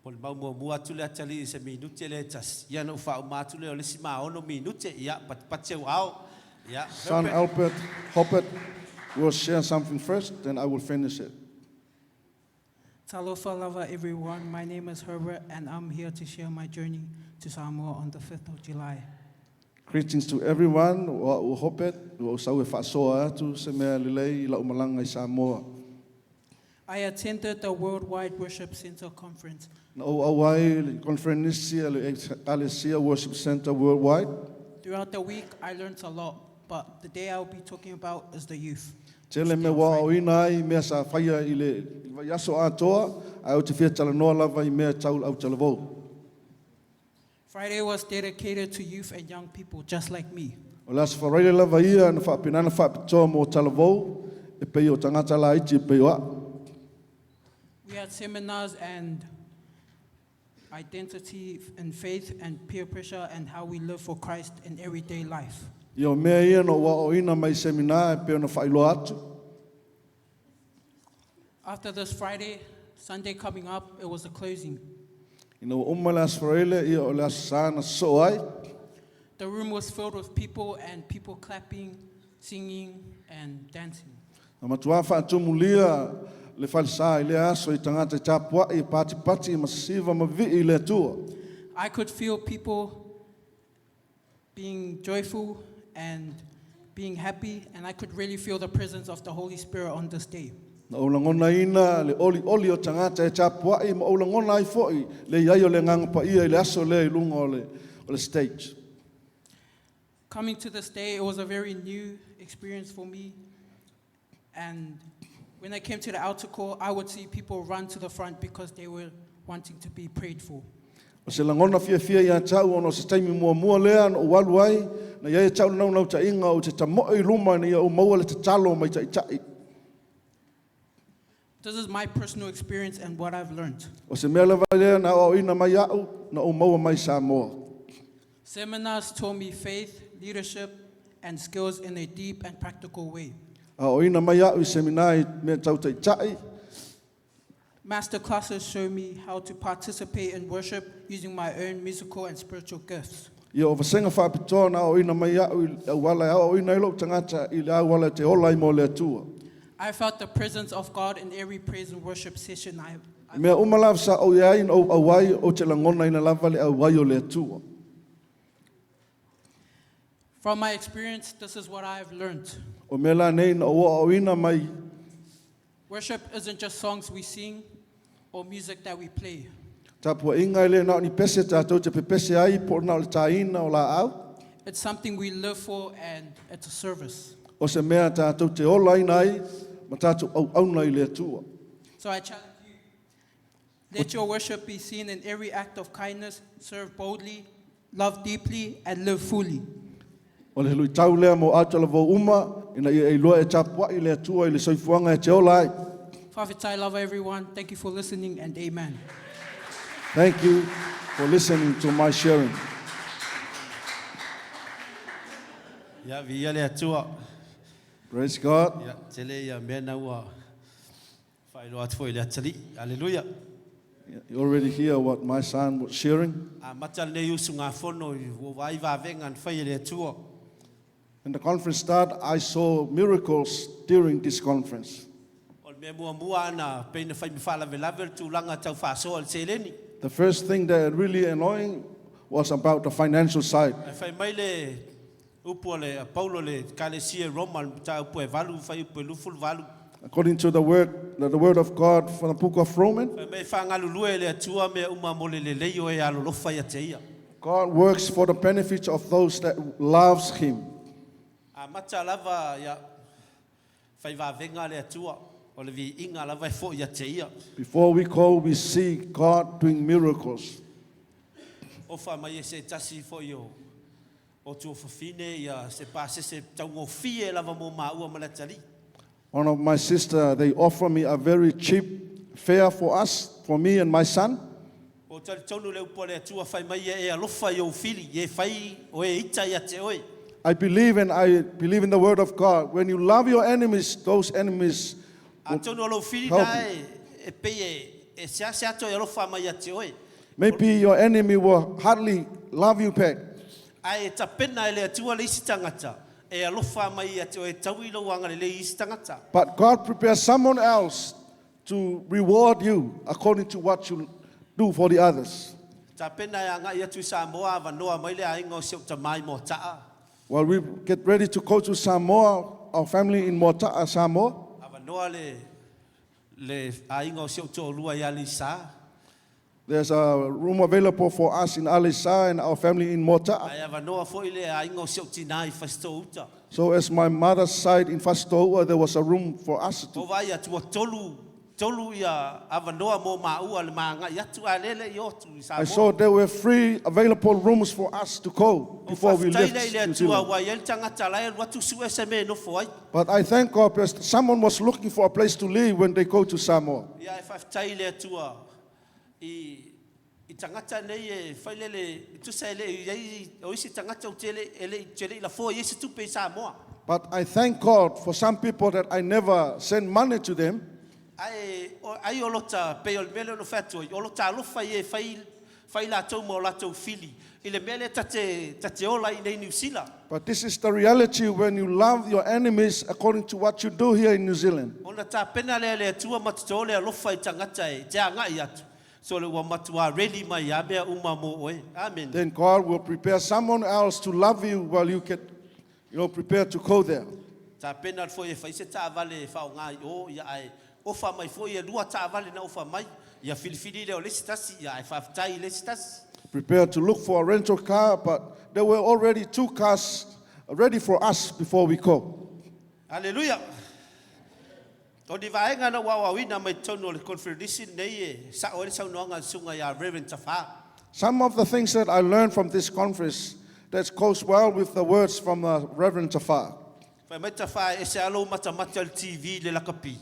molimau muamua atu le atalii i se minute lea e tasi, ia ona ou faauma atu lea o le isi maono minute, ia, patipati au ao, ia, Son Herbert. Albert Hoppet will share something first, then I will finish it. Talofa lava everyone, my name is Herbert and I'm here to share my journey to Samoa on the 5th of July. Greetings to everyone, o a'u o Hoppet, ua ou sau e faasoa atu se mea lelei i la'u malaga i Samoa. I attended the Worldwide Worship Center conference. Na ou auai i le conferenisi a le Ekalesia Worship Center Worldwide. Throughout the week, I learned a lot, but the day I'll be talking about is the youth. Tele mea ua aoaoina ai i mea sa faia i le vaiaso atoa, ae ou te fia talanoa lava i mea tau le autalavou. Friday was dedicated to youth and young people just like me. O le aso Faraile lava ia na faapena ona faapitoa mo talavou e pei o tagata laiti e pei o a'u. We had seminars and identity and faith and peer pressure and how we live for Christ in everyday life. Ia o mea ia na ou aoaoina mai seminā e pei ona faailoa atu. After this Friday, Sunday coming up, it was the closing. Ina ua uma le aso Faraile, ia o le aso Sa na sosoo ai. The room was filled with people and people clapping, singing, and dancing. Na matuā faatumulia le falesa i lea aso i tagata e tapua'i, e patipati, ma sisiva ma vi'i i le Atua. I could feel people being joyful and being happy, and I could really feel the presence of the Holy Spirit on this day. Na ou lagonaina le olioli o tagata e tapua'i ma ou lagona ai fo'i le i ai o le Agaga Paia i le aso lea i luga o le, o le stage. Coming to this day, it was a very new experience for me. And when I came to the altar call, I would see people run to the front because they were wanting to be prayed for. O se lagona fiafia ia te au ona o se taimi muamua lea na ou alu ai, na i ai ia te au le naunautaiga ou te tamoe i luma ina ia ou maua le tatalo mai taitai. This is my personal experience and what I've learned. O se mea lava lea na aoaoina mai au, na ou maua mai Samoa. Seminars taught me faith, leadership, and skills in a deep and practical way. Aoaoina mai au i seminā i mea tau taitai. Master classes show me how to participate in worship using my own musical and spiritual gifts. Ia, o vasega faapitoa na aoaoina mai au i le auala e aoaoina ai lou tagata i le auala e te ola ai mo le Atua. I felt the presence of God in every praise and worship session I I mea uma lava sa ou i ai na ou auai, ou te lagonaina lava le auai o le Atua. From my experience, this is what I have learned. O mea la nei na ou aoaoina mai. Worship isn't just songs we sing or music that we play. Tapuaiga e le na o ni pese tatou te pepese ai po o na o le tāina o laau. It's something we live for and it's a service. O se mea tatou te olaina ai ma tatou auauna i le Atua. So I challenge you. Let your worship be seen in every act of kindness, serve boldly, love deeply, and live fully. O le luitau lea mo autalavou uma, ina ia e iloa e tapuai le Atua i le soifuaga e te ola ai. Fa'afetai lava everyone. Thank you for listening and amen. Thank you for listening to my sharing. Ia, viia le Atua. Praise God. Ia, tele ia mea na ua faailoa atu foi i le atalii. Aleluia. You already hear what my son was sharing. Amata lenei usugafono i ua vaai vavega na fai e le Atua. When the conference started, I saw miracles during this conference. O le mea muamua ana pei na fai ma faalavelave o le tulaga tau faasoa i le seleni. The first thing that really annoying was about the financial side. Ae fai mai le upu a le a Paulo i le Ekalesia i Roma i le mataupu e valu fuaiupu e 28. According to the word, the word of God from the book of Romans. Fai mai e faagalulue e le Atua mea uma mo le lelei o e alolofa ia te ia. God works for the benefit of those that loves him. Amata lava ia fai vavega le Atua, o le viiga lava e foi ia te ia. Before we go, we see God doing miracles. Ofa mai e se tasi foi o o tuafafine ia se pasese taugofie lava mo maua ma le atalii. One of my sister, they offer me a very cheap fare for us, for me and my son. O talitonu le upu a le Atua fai mai ia e alofa i ou fili, e fai o e ita ia te oe. I believe and I believe in the word of God. When you love your enemies, those enemies will Atonu o lou fili help na you. e, e pei e, e seasea toe alofa mai ia te oe. Maybe your enemy will hardly love you back. Ae e tapena e le Atua le isi tagata e alofa mai ia te oe e taui lou agalelei i isi tagata. But God prepares someone else to reward you according to what you do for the others. Tapena e agai atu i Samoa avanoa mai le aiga o si ou tama i Moataa. While we get ready to go to Samoa, our family in Moata'a, Samoa. Avanoa le, Le aiga o si ou toalua i Aleisa. There's a room available for us in Aleisa and our family in Mota'a. Ae avanoa foi le aiga o si ou tina i Fasitoo-uta. So as my mother's side in Fasito'ua, there was a room for us to. Ua vaai atu ua tolu, tolu ia avanoa mo maua le ma agai atu a lele i o atu i I Samoa. saw there were three available rooms for us to go Ou before we faafetai left lea i le New Atua Zealand. ua i ai le tagata la e alu atu sue se mea e nofo ai. But I thank God because someone was looking for a place to live when they go to Samoa. Ia e faafetai i le Atua i i tagata nei e fai lele e tusa e le i ai o isi tagata ou te le e le te le i lafoa i ai se tupe i Samoa. But I thank God for some people that I never send money to them. Ae o ai o lota pei o le mea lea na fai atu ai, o lota alofa ia e fai fai latou ma o latou fili i le mea lea ta te ta te ola ai i nei Niu Sila. But this is the reality when you love your enemies according to what you do here in New Zealand. Ona tapena lea e le Atua ma toto le alofa i tagata e te agai atu. So le ua matua ready mai lava mea uma mo oe. Amen. Then God will prepare someone else to love you while you get, you know, prepared to go there. Tapena foi e fai se taavale e faaaoga i o, ia ae ofa mai foi e lua taavale na ofa mai, ia filifili lea o le isi tasi, ia ae faafetai i le isi tasi. Prepare to look for a rental car, but there were already two cars ready for us before we go. Aleluia! O ni vaega na ua aoaoina mai totonu o le conferenisi lenei e sao ai le saunoaga a le Susuga ia Reverend Tafā. Some of the things that I learned from this conference that goes well with the words from Reverend Tafā. Fai mai Tafā e ese lava lou matamata i le TV i le lakapi.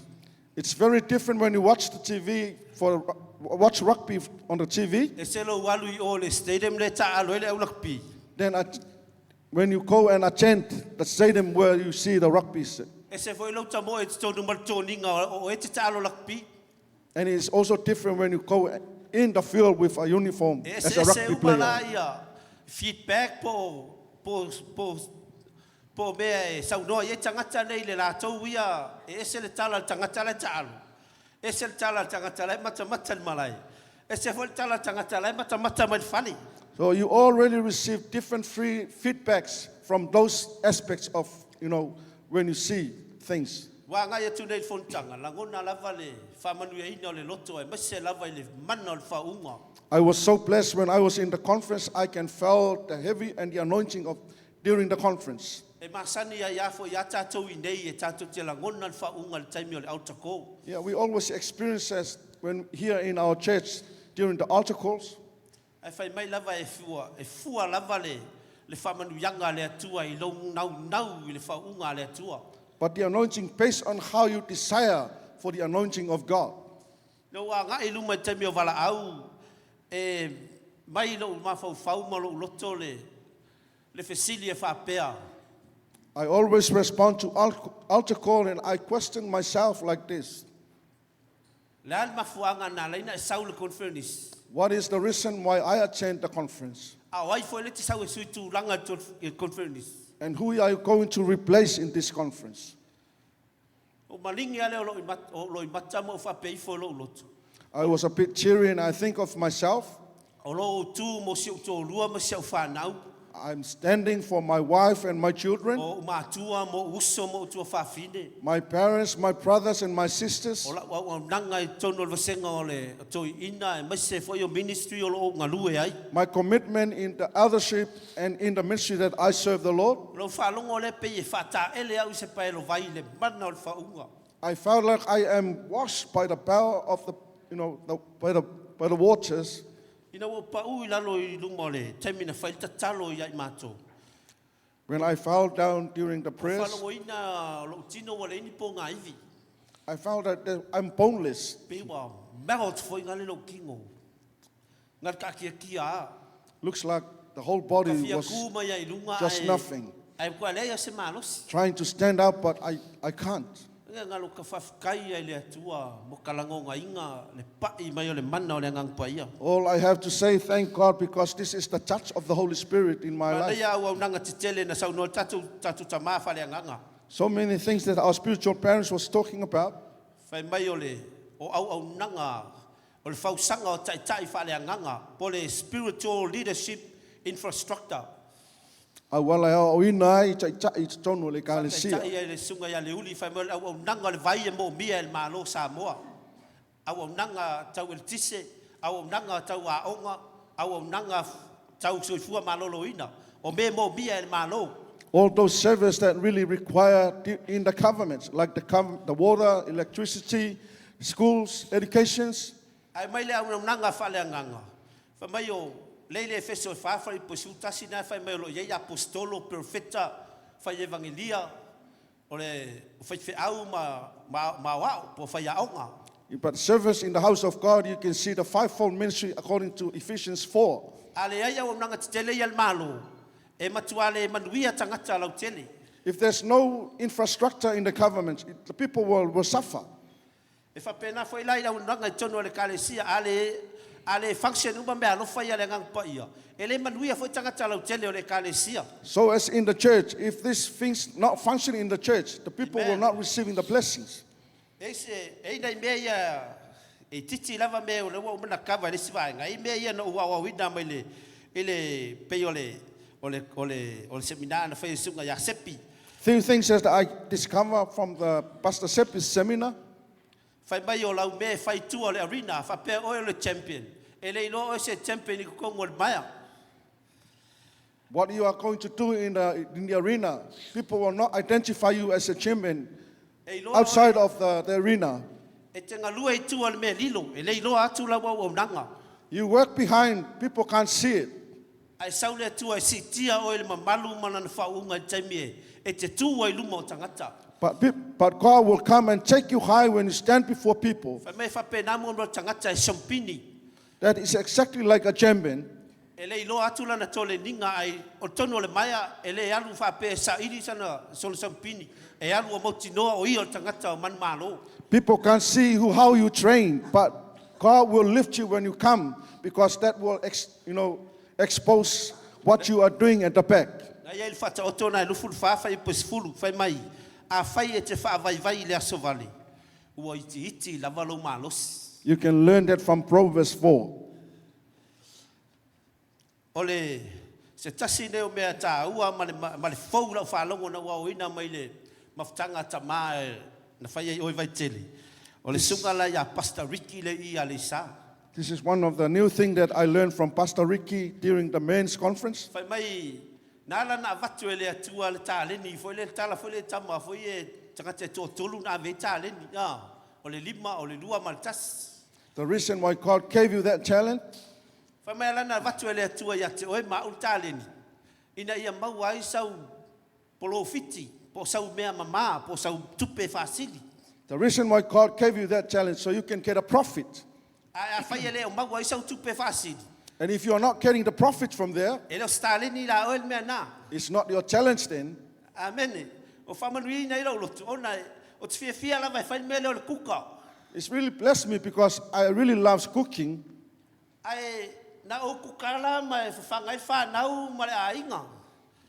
It's very different when you watch the TV for watch rugby on the TV Ese lou alu i o i le stadium lea e taaalo ai le au lakapi. than at, when you go and attend the stadium where you see the rugby. Ese foi lou tamoe i totonu ma le toniga o oe e te taalo lakapi. And it's also different when you go in the field with a uniform E as a eseese rugby uma player. la ia feedback po o po po po o mea e saunoa i ai tagata nei i le latou ia e ese le tala a le tagata la e taalo, ese le tala a le tagata la e matamata i le malae, ese foi le tala a le tagata la e matamata mai le fale. So you already receive different free feedbacks from those aspects of, you know, when you see things. Ua agai atu nei i le fonotaga, lagona lava le faamanuiaina o le loto aemaise lava i le mana o le faauuga. I was so blessed when I was in the conference. I can feel the heavy and the anointing of during the conference. E masani ai a foi ia tatou i nei e tatou te lagona le faauuga i le taimi o le altar call. Yeah, we always experience this when here in our church during the altar calls. Ae fai mai lava e fua, e fua lava le, le faamanuiaga a le Atua i lou naunau i le faauuga a le Atua. But the anointing based on how you desire for the anointing of God. Ina ua agai i luma i le taimi o valaau, e mai i lou mafaufau ma lou loto le, le fesili e faapea. I always respond to altar call and I question myself like this. Le a le mafuaaga na ala ai na e sau i le conference? What is the reason why I attend the conference? A o ai foi le te sau e sui tulaga i le conference? And who are you going to replace in this conference? O maligi lava lea o lou loimata ma ou faapea ifo i lou loto. I was a bit teary and I think of myself. O lo o tu mo si ou toalua ma si au fanau. I'm standing for my wife and my children. O ou matua ma ou uso ma ou tuafafine. My parents, my brothers and my sisters. O lau auaunaga i totonu o le vasega o le toeaina aemaise foi o ministry o lo o ou galue ai. My commitment in the eldership and in the ministry that I serve the Lord. O lau faalogo lea pei e faataele au i se paelo vai i le mana o le faauuga. I felt like I am washed by the power of the, you know, the, by the, by the waters. Ina ua ou pau i lalo i luma o le taimi na fai le tatalo ia i matou. When I fell down during the Ua prayers, faalogoina lou tino ua leai ni pogaivi. I found that I'm boneless. Pei ua melt foi ngale lou kino. Ngale kaakiakia a. Looks like the whole Ka body fia was ku mai ai i lunga just ae nothing. ae kua leai a se malosi. Trying to stand up, but I, I can't. Ia ngalo ka faafetai ai le Atua mo ka lagogaiga le pai mai o le mana o le Agaga Paia. All I have to say, thank God, because this is the touch of the Holy Spirit in my life. Manaia auaunaga tetele na saunoa le tatou tatou tama faaleagaga. So many things that our spiritual parents was talking about. Fai mai o le o auaunaga o le fausaga o taitai faaleagaga po o le spiritual leadership infrastructure. Auala e aoaoina ai taitai i totonu o le Ekalesia. Faataitai ai le Susuga ia Leuli, fai mai o le auaunaga o le vai e moomia e le Malo o Samoa. Auaunaga tau eletise, auaunaga tau aoga, auaunaga tau soifua maloloina, o mea e moomia e le Malo. All those services that really require in the government, like the water, electricity, schools, educations. Ae mai le auaunaga faaleagaga, fai mai o lea i le Efeso e fa fuaiupu e 11 na e fai mai o lo o i ai Aposetolo, Perofeta, fai Evagelia, o le faifeau ma ma aoao po o faiaoga. But service in the house of God, you can see the fivefold ministry according to Ephesians 4. A leai auaunaga tetele ia a le Malo, e matua le manuia tagata lautele. If there's no infrastructure in the government, the people will suffer. E faapena foi la i le auaunaga i totonu o le Ekalesia, a le, a le function uma meaalofa ia a le Agaga Paia, e le manuia foi tagata lautele o le Ekalesia. So as in the church, if these things not functioning in the church, the people will Amen. not receiving the blessings. E isi, e i nai mea ia, e itiiti lava mea o lea ua uma ona kava e le isi vaega, e i ai mea ia na ou aoaoina mai le, i le, pei o le, o le, o le, o le seminar na faia e le Susuga ia Sepi. Few things that I discover from the Pastor Seppi's seminar. Fai mai o lau mea e fai i tua o le arena, faapea oe o le champion. E le iloa oe se champion i totonu o le maea. What you are going to do in the arena, people will not identify you as a champion E iloa outside oe, of the arena. e te galue i tua o le mea lilo, e le iloa atu lau auaunaga. You work behind, people can't see it. Ae sau le Atua e siitia oe i le mamalu ma Lana faauuga i le taimi e e te tū ai i luma o tagata. But, but God will come and take you high when you stand before people. Fai mai e faapena mo le tagata e sompini. That is exactly like a champion. E le iloa atu lana toleniga ai o totonu o le maea e le alu faapea e saili sana sona sampini, e alu ua mautinoa o ia o le tagata o manumalo. People can't see who, how you train, but God will lift you when you come because that will ex, you know, expose what you are doing at the back. Na i ai le Faataoto na e 24 fuaiupu e 10, fai mai, Afai e te faavaivai i le aso vale, ua itiiti lava lou malosi. You can learn that from Proverbs 4. O le se tasi nei o mea taua ma le, ma le fou i lau faalogo na ua aoina mai le mafutaga a tama e, na fai ai oe Vaitele, o le susuga la ia Pastor Ricky le i Aleisa. This is one of the new things that I learned from Pastor Ricky during the men's conference. Fai mai, na ala na avatu e le Atua le taleni foi lea, le tala foi lea e tama foi e tagata e toatolu na ave ai taleni, a, o le lima, o le lua ma le tasi. The reason why God gave you that talent Fai mai ala na avatu e le Atua ia te oe ma au le taleni, ina ia maua ai sau polofiti, po o sau mea mamā, po o sau tupe faasili. The reason why God gave you that talent so you can get a profit. Ae afai e le o maua ai sau tupe faasili, And if you are not getting the profit from there, e le o se taleni la oe le mea na. it's not your challenge then. Amene. O faamanuiaina ai lou loto, ona ou te fiafia lava e fai le mea lea o le kuka. It's really blessed me because I really love cooking. Ae na ou kuka la ma e fafaga ai le fanau ma le aiga.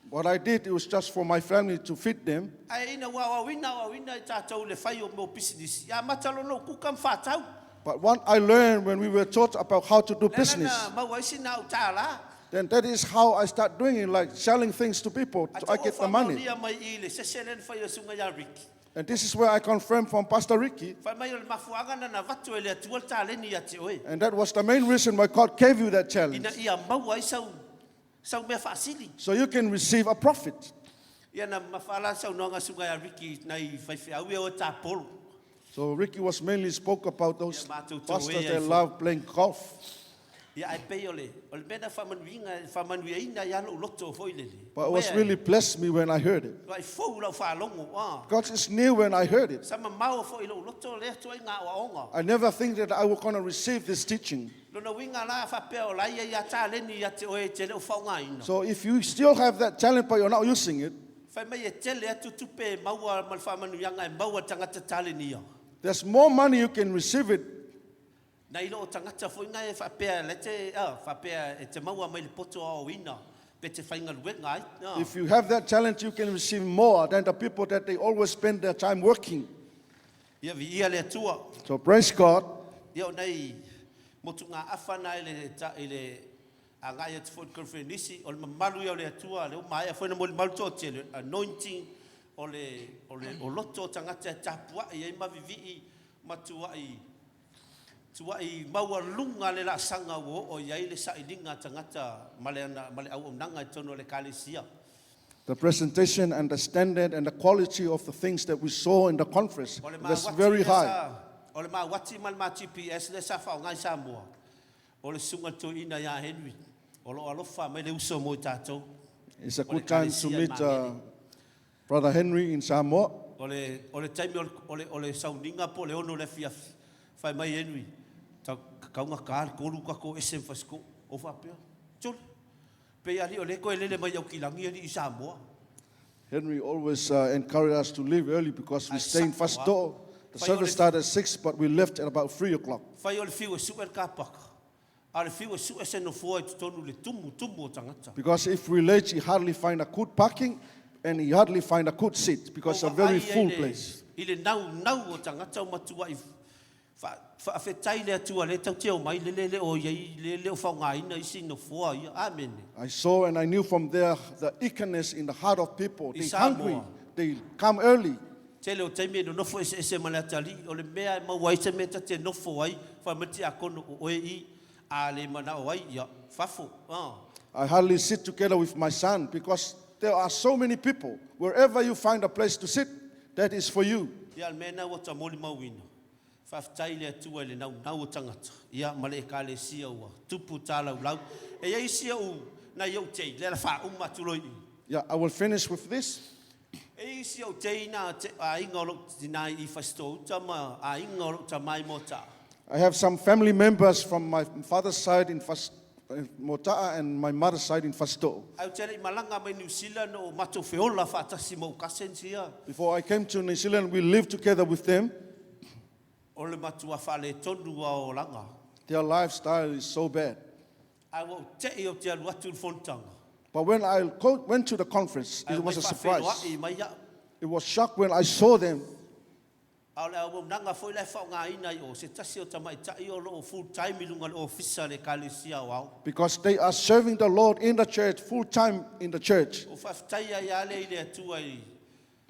What I did, it was just for my family to feed them. Ae ina ua aoaoina aoaoina i tatou i le fai o mea o pisinisi, ia amata loa ona ou kuka ma faatau. But what I learned when we were taught about how to do Le ala business, na maua ai sina au tālā. then that is how I start doing it, like selling things to people Ae to I tau ou get the money. faamaonia mai i i le sese lea na fai e le susuga ia Ricky. And this is where I confirm from Pastor Ricky. Fai mai o le mafuaaga na na avatu e le Atua le taleni ia te oe. And that was the main reason why God gave you that challenge. Ina ia maua ai sau, sau mea faasili. So you can receive a profit. Ia na mafala le saunoaga a Susuga ia Ricky nai faifeau ia o e tapolo. So Ricky was mainly spoke about those Ia matou pastors toe ai that foi. love playing golf. Ia ae pei o le, o le mea na faamanuiga, faamanuiaina ai lava lou loto foi lele. But it was Mea, really blessed me when I heard it. Matua fou lau faalogo, ah. God is new when I heard it. Sa mamao foi lou loto lea ituaiga aoaoga. I never think that I was going to receive this teaching. Lona uiga la faapea o la ia ia taleni ia te oe e te le o faaaogaina. So if you still have that talent but you're not using it, Fai mai e tele atu tupe e maua ma le faamanuiaga e maua e le tagata taleni ia. there's more money you can receive it Nai lo o tagata foi na e faapea le te, ah, faapea e te maua mai le poto aoaoina pe te faigaluega ai. Ah. If you have that talent, you can receive more than the people that they always spend their time working. Ia viia le Atua. So praise God. Ia o nei motugaafa na i le, i le agai atu foi i le conferenisi, o le mamalu ia o le Atua, lea ua maea foi ona molimau le toatele, anointing, o le, o le, o loto o tagata e tapuai ai ma vivii ma tuuai. Tua'i maualuga le laasaga ua oo i ai le sailiga a tagata ma le ma le auaunaga i totonu o le Ekalesia. The presentation and the standard and the quality of the things that we saw in the conference O le was ma uati very lea high. sa, o le ma uati ma le ma GPS lea sa faaaoga i Samoa, o le susuga i le toeaina ia Henry, o lo o alofa mai le uso mo i tatou. It's a O le good time to Ekalesia i meet Magele. Brother Henry in Samoa. O le, o le taimi o le, o le, o le sauniga po o le 6 i le afiafi, fai mai Henry, Ta, taugata le tolu tatou ese ma Fasitoo. Ou faapea, Sole, pei alii o lea e toe lele mai Aukilagi alii i Samoa. Henry always encouraged us to leave early because we Ae stay in sa'o lava. Fasito'o. The Fai o le, service started at 6, but we left at about 3 o'clock. fai o le fiu e su'e le kapaka, a o le fiu e su'e se nofoa i totonu i le tumu, tumu o tagata. Because if we late, you hardly find a good parking and you hardly find a good seat because Ua it's a very vaai ai full le, place. i le naunau o tagata ua matua'i fa, faafetai i le Atua lea tatou te omai le le le o i ai le le o faaaogaina isi nofoa ia. Amene. I saw and I knew from there the eagerness in the heart of people. I They hungry, Samoa. they come early. Tele o taimi e nonofo eseese ma le atalii, o le mea e maua ai se mea ta te nofo ai, fai mai le tiakono, o oe i, a le manao ai, ia, fafo, a. I hardly sit together with my son because there are so many people. Wherever you find a place to sit, that is for you. Ia, o le mea lena ua ta molimauina, faafetai i le Atua i le naunau o tagata, ia, ma le Ekalesia ua tupu talaulau. E i ai isi ou, nai ou tei, lea la faauma atu loa i i. Yeah, I will finish with this. E i ai isi ou tei na te, aiga o lou tina i Fasitoo-uta ma aiga o lou tama i Moataa. I have some family members from my father's side in Fas, Mota'a and my mother's side in Fasito'o. Ae ou te le i malaga mai Niu Sila na o matou feola faatasi ma ou cousins ia. Before I came to New Zealand, we lived together with them. O le matua faaletonu lava o olaga. Their lifestyle is so bad. Ae ua ou te'i ou te alu atu i le fonotaga. But when I went to the conference, Ae it was omai a surprise. faafeiloai mai au. It was shocked when I saw them. A o le auaunaga foi la e faaaogaina i o, se tasi o tamaitai o lo o full time i luga o le ofisa a le Ekalesia Aoao. Because they are serving the Lord in the church, full time in the church. O faafetai ai lava lea i le Atua i,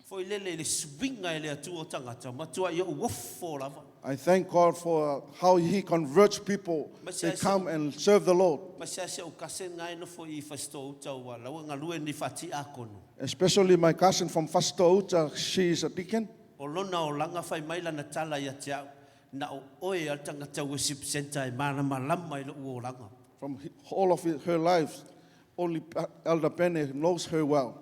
foi lele i le suiga e le Atua o tagata, matua i ou ofo lava. I thank God for how He converts people. They come and serve the Lord. Ma se asi ou cousin nga e nofo i Fasitoo-uta ua laua galue nei faa-tiakono. Especially my cousin from Fasitoo-uta, she is a deacon. O lona olaga fai mai lana tala ia te au, na o oe a le tagata worship centre e malamalama i lou olaga. From all of her life, only Elder Pene knows her well.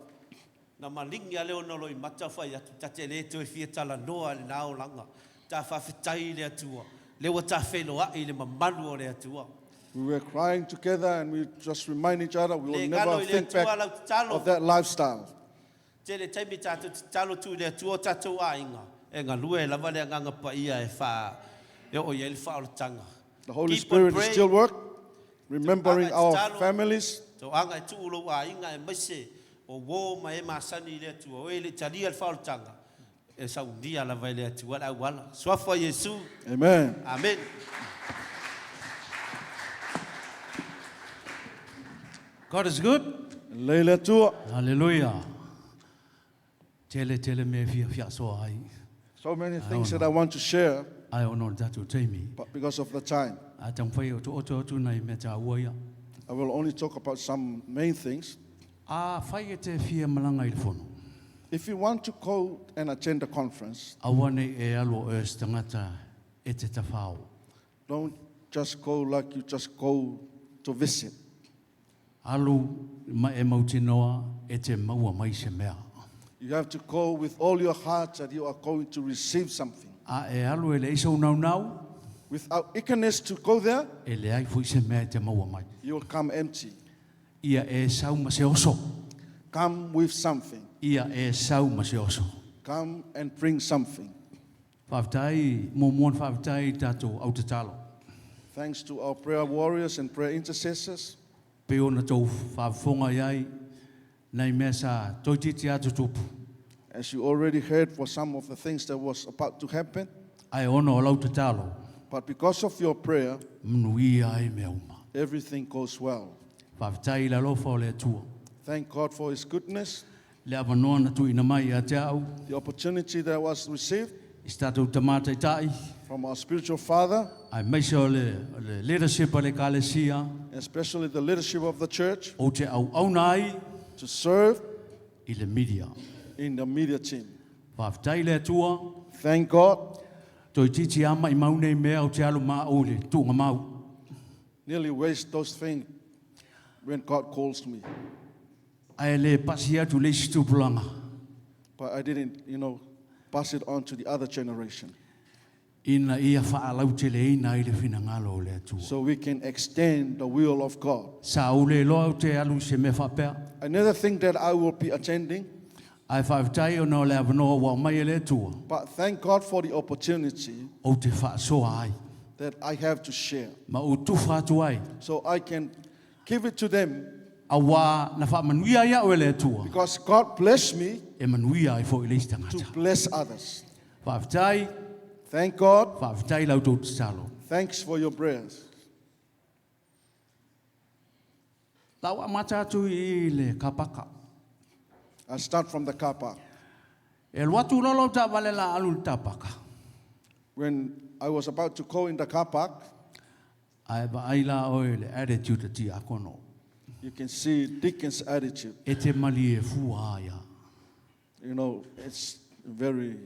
Na malingi a le ona loimata fai atu, ta te le toe fia talanoa i lena olaga. Ta faafetai i le Atua, lea ua ta feiloai i le mamalu o le Atua. We were crying together and we just remind each other we will Le galo never i le think Atua back lau tatalo. of that lifestyle. Tele taimi tatou tatalo tu i le Atua o tatou aiga, e galue lava le Agaga Paia e fa, e oo i ai le faaolataga. The Holy Keep on Spirit is praying. still work, remembering Toaga e our tatalo. families. Toaga e tuu lou aiga aemaise o uo ma e masani i le Atua. O e le i talia le faaolataga, e saunia lava e le Atua le auala. Suafa Iesu. Amen. Amen. God is good. Lelei le Atua. Hallelujah. Tele tele mea e fiafia asoa ai. So many things that I want to share, Ai ona o le tatou taimi. but because of the time, A taumafai e otooto atu nai mea taua ia. I will only talk about some main things. Afai e te fia malaga i le fono. If you want to go and attend the conference, Aua nei e alu o oe se tagata e te tafao. Don't just go like you just go to visit. Alu ma e mautinoa e te maua mai se mea. You have to go with all your heart that you are going to receive something. A e alu e leai sou naunau. Without eagerness to go there, E leai foi se mea e te maua mai. you will come empty. Ia e sau ma se oso. Come with something. Ia e sau ma se oso. Come and bring something. Faafetai, muamua ona faafetai i tatou au tatalo. Thanks to our prayer warriors and prayer intercessors. Pei ona tou faafofoga i ai nai mea sa toeitiiti lava tutupu. As you already heard for some of the things that was about to happen. Ae ona o lau tatalo. But because of your prayer. Manuia ai mea uma. Everything goes well. Faafetai i le alofa o le Atua. Thank God for His goodness. Le avanoa na tuuina mai ia te au. The opportunity that was received. I se tatou tama taitai. From our spiritual father, Aemaise o le, o le leadership a le Ekalesia, especially the leadership of the church, ou te auauna ai to serve i le media. in the media team. Faafetai i le Atua. Thank God. Toeitiiti lava maimau nei mea ou te alu ma au i le tuugamau. Nearly waste those things when God calls me. Ae le pasi atu le isi tupulaga. But I didn't, you know, pass it on to the other generation. Ina ia faalauteleina ai le finagalo o le Atua. So we can extend the will of God. Sa ou le iloa ou te alu i se mea faapea. I never think that I will be attending. Ae faafetai ona o le avanoa ua aumai e le Atua. But thank God for the opportunity Ou te faasoa ai. that I have to share. Ma ou tufa atu ai. So I can give it to them. Auā na faamanuia ai au e le Atua. Because God bless me. E manuia ai foi le isi tagata. To bless others. Faafetai. Thank God. Faafetai i la outou tatalo. Thanks for your prayers. La ua amata atu i le kapaka. I start from the car park. E alu atu loa lau taavale la alu i le tapaka. When I was about to go in the car park, Ae vaai la oe i le attitude a Tiakono. You can see Deacon's attitude. E te malie fua ia. You know, it's very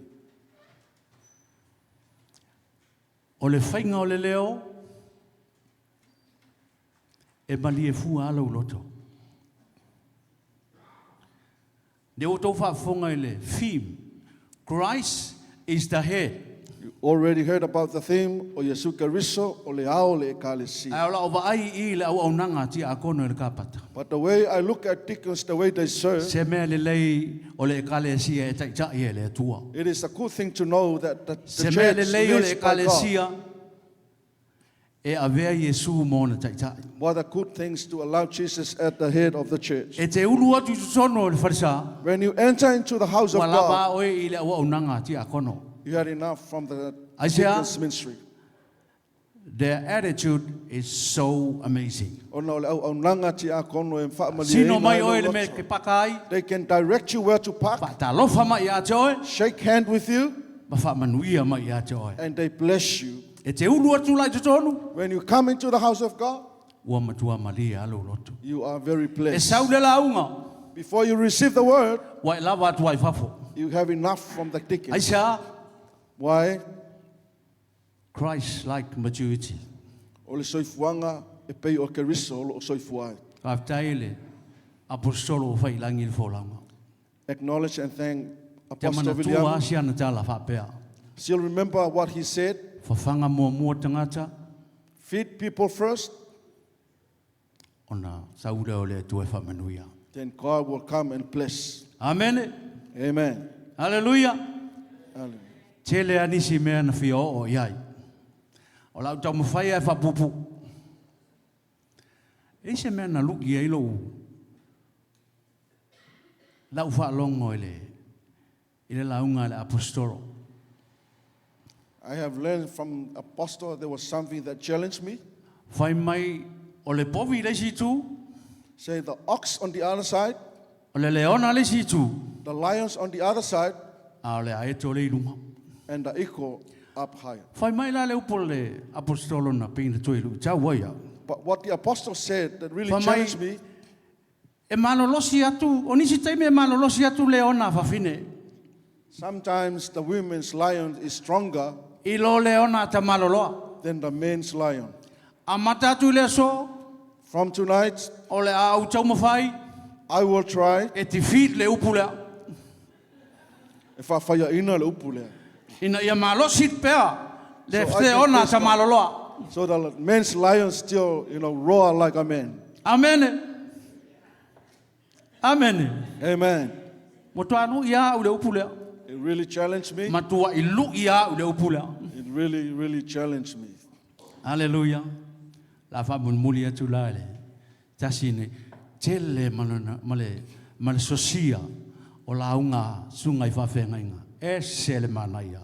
O le faiga o le leo, e malie fua lava lou loto. Lea ua outou faafofoga i le theme, Christ is the head. You already heard about the theme, O Iesu Keriso, o le ao o le Ekalesia. Ae o lau vaai i i le auaunaga a tiakono i le kapata. But the way I look at deacons, the way they serve. Se mea lelei o le Ekalesia e taitai e le Atua. It is a good thing to know that the Se mea church lelei o le leads by God. Ekalesia e avea Iesu ma ona taitai. What a good things to allow Jesus at the head of the church. E te ulu atu i totonu o le falesa. When you enter into the house of Ua lava God, oe i le auaunaga a tiakono. You had enough from the Aisea? deacon's ministry. Their attitude is so amazing. Ona o le auaunaga tiakono e faamalieina Sino mai ai oe lou le mea loto. ke paka ai. They can direct you where to park. Faatalofa mai ia te oe. Shake hand with you. Ma faamanuia mai ia te oe. And they bless you. E te ulu atu la i totonu. When you come into the house of God, Ua matua malie lava lou loto. You are very E blessed. sau le lauga. Before you receive the word, Ua e lava atu ai fafo. You have enough from the deacons. Aisea? Why? Christ like maturity. O le soifuaga e pei o Keriso o loo soifua ai. Faafetai i le Aposetolo ua fai i lagi le folauga. Acknowledge and thank Te Apostle manatua Viliame. si ana tala faapea. Still remember what he said. Fafaga muamua tagata. Feed people first. Ona sau lea o le Atua e faamanuia. Then God will come and bless. Amene. Amen. Haleluia. Hallelujah. Tele lava nisi mea na fia oo i ai. O lau taumafai lava e faapuupuu. E i ai se mea na luki ai lou, lau faalogo i le, i le lauga a le Aposetolo. I have learned from Apostle there was something that challenged me. Fai mai o le povi i le isi itu. Say the ox on the other side. O le leona i le isi itu. The lions on the other side. A o le aeto lea i luga. And the eagle up higher. Fai mai la le upu a le Aposetolo na pei na toe luitau ai au. But what the apostle said that really Fai mai, challenged me. E malolosi atu, o nisi taimi e malolosi atu leona a fafine. Sometimes the women's lion is stronger. I lo leona a tamaloloa. Than the men's lion. Amata atu i le aso. From tonight. O le a ou taumafai. I will try. E defeat le upu lea. E faafaiaina le upu lea. Ina ia malosi pea le leona a tamaloloa. So the men's lion still, you know, roar like a man. Amene. Amene. Amen. Matua lu'i lava au i le upu lea. It really challenged me. Matua'i lu'i lava au i le upu lea. It really, really challenged me. Aleluia. La faamulimuli atu la i le tasi nei. Tele ma lona, ma le, ma le sosia o lauga susuga i faafeagaiga. Ese le manaia.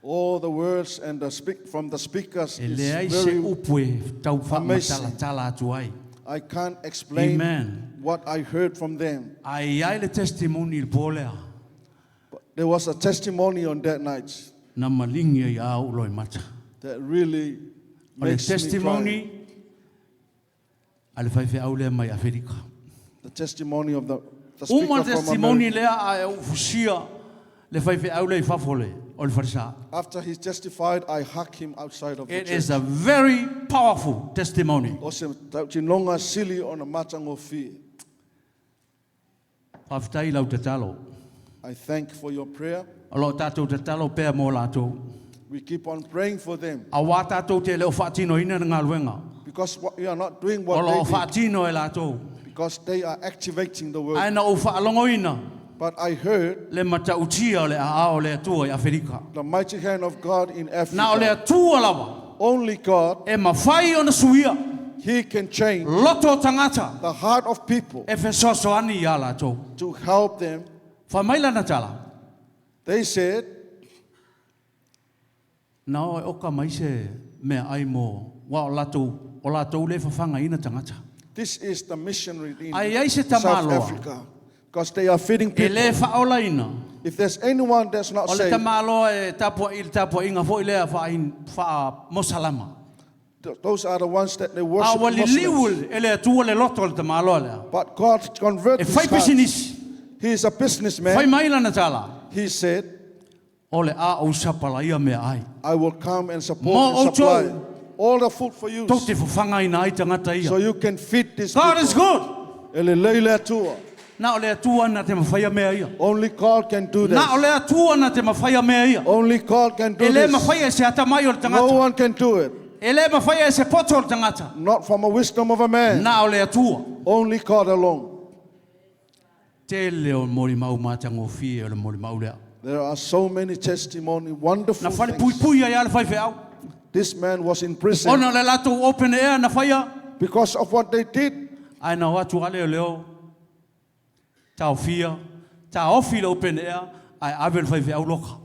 All the words and the speak from the speakers E is leai se very upu e tau amazing. faamatalatala atu ai. I can't explain Amen. what I heard from them. Ae i ai le testimony i le po lea. But there was a testimony on that night. Na malingi ai a ou loimata. That really O le makes me cry. testimony a le faifeau lea mai Aferika. The testimony of the Uma speaker from testimony America. lea ae ou fusia le faifeau lea i fafo le o le falesa. After he testified, I hugged him outside of the It church. is a very powerful testimony. O se tautinoga sili ona matagofie. Faafetai i lau tatalo. I thank for your prayer. O lo o tatou tatalo pea mo latou. We keep on praying for them Auā tatou te le o faatinoina le galuega. because what, we are not doing O what lo o they did faatino e latou. because they are activating the Ae word. na ou faalogoina But I heard le matautia o le aao o le Atua i Aferika. the mighty hand of God in Na o le Africa. Atua lava Only God, e mafai ona suia He can change loto o tagata the heart of people e fesoasoani iā latou. to help them. Fai mai lana tala, They said, na o e oka mai se meaai mo, ua o latou, o latou lea e fafagaina tagata. This is the missionary in Ae i ai se South tamaloa Africa because they are feeding e people. lē faaolaina. If there's anyone that's not O le saved, tamaloa e tapua'i i le tapuaiga foi lea faa-mosalama. those are the ones that they A worship ua liliu Muslims. e le Atua le loto o le tamaloa lea. But God converts E his fai heart. pisinisi, He is a fai businessman. mai lana tala, He said, o le a ou sapalaia meaai. I will come and support Mo and supply outou. all the food for you Tou te fafagaina ai tagata ia. so you can feed these God is people. good. E lelei le Atua. Na o le Atua na te mafaia mea ia. Only God can do Na o this. le Atua na te mafaia mea ia. Only God can E do lē this. mafaia e se atamai o le No tagata. one can do it. E lē mafaia e se poto o le tagata. Not from a wisdom of a man. Na o le Atua. Only God alone. Tele o molimau matagofie o le molimau lea. There are so many testimony, wonderful Na fale things. puipui ai a le faifeau. This man was in prison Ona o le latou open air na faia. because of what they did. Ae na o atu ale o leo taofia, taofi le open air, ae ave le faifeau loka.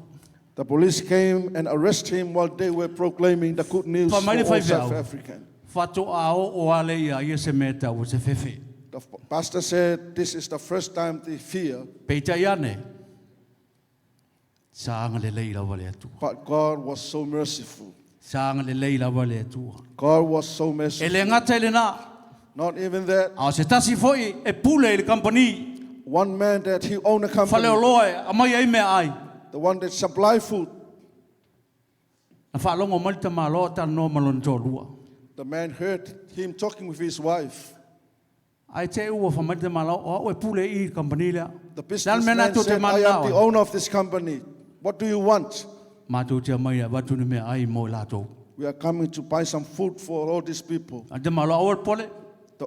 The police came and arrested him while they were proclaiming the good news Fa for mai le all South faifeau. African. Faatoa oo lea ia ia se mea tau o se fefe. The pastor said this is the first time they fear, Peitai ane, sa agalelei lava le Atua. but God was so merciful. Sa agalelei lava le Atua. God was so E merciful. le gata i lenā, Not even that, a o se tasi foi e pule i le kampani, one man that he owned a company, faleoloa e aumai ai meaai. the one that supply food, Na faalogo mai le tamaloa o talanoa ma lona toalua. the man heard him talking with his wife. Ae te ua fai mai le tamaloa, o au e pule i i le kampani lea. The Le a le mea businessman lena tou te said, I am mananao the ai? owner of this company. What do you want? Matou te aumai e avatu ni meaai mo i latou. We are coming to buy some food for all these people. A le tamaloa, aua le pole,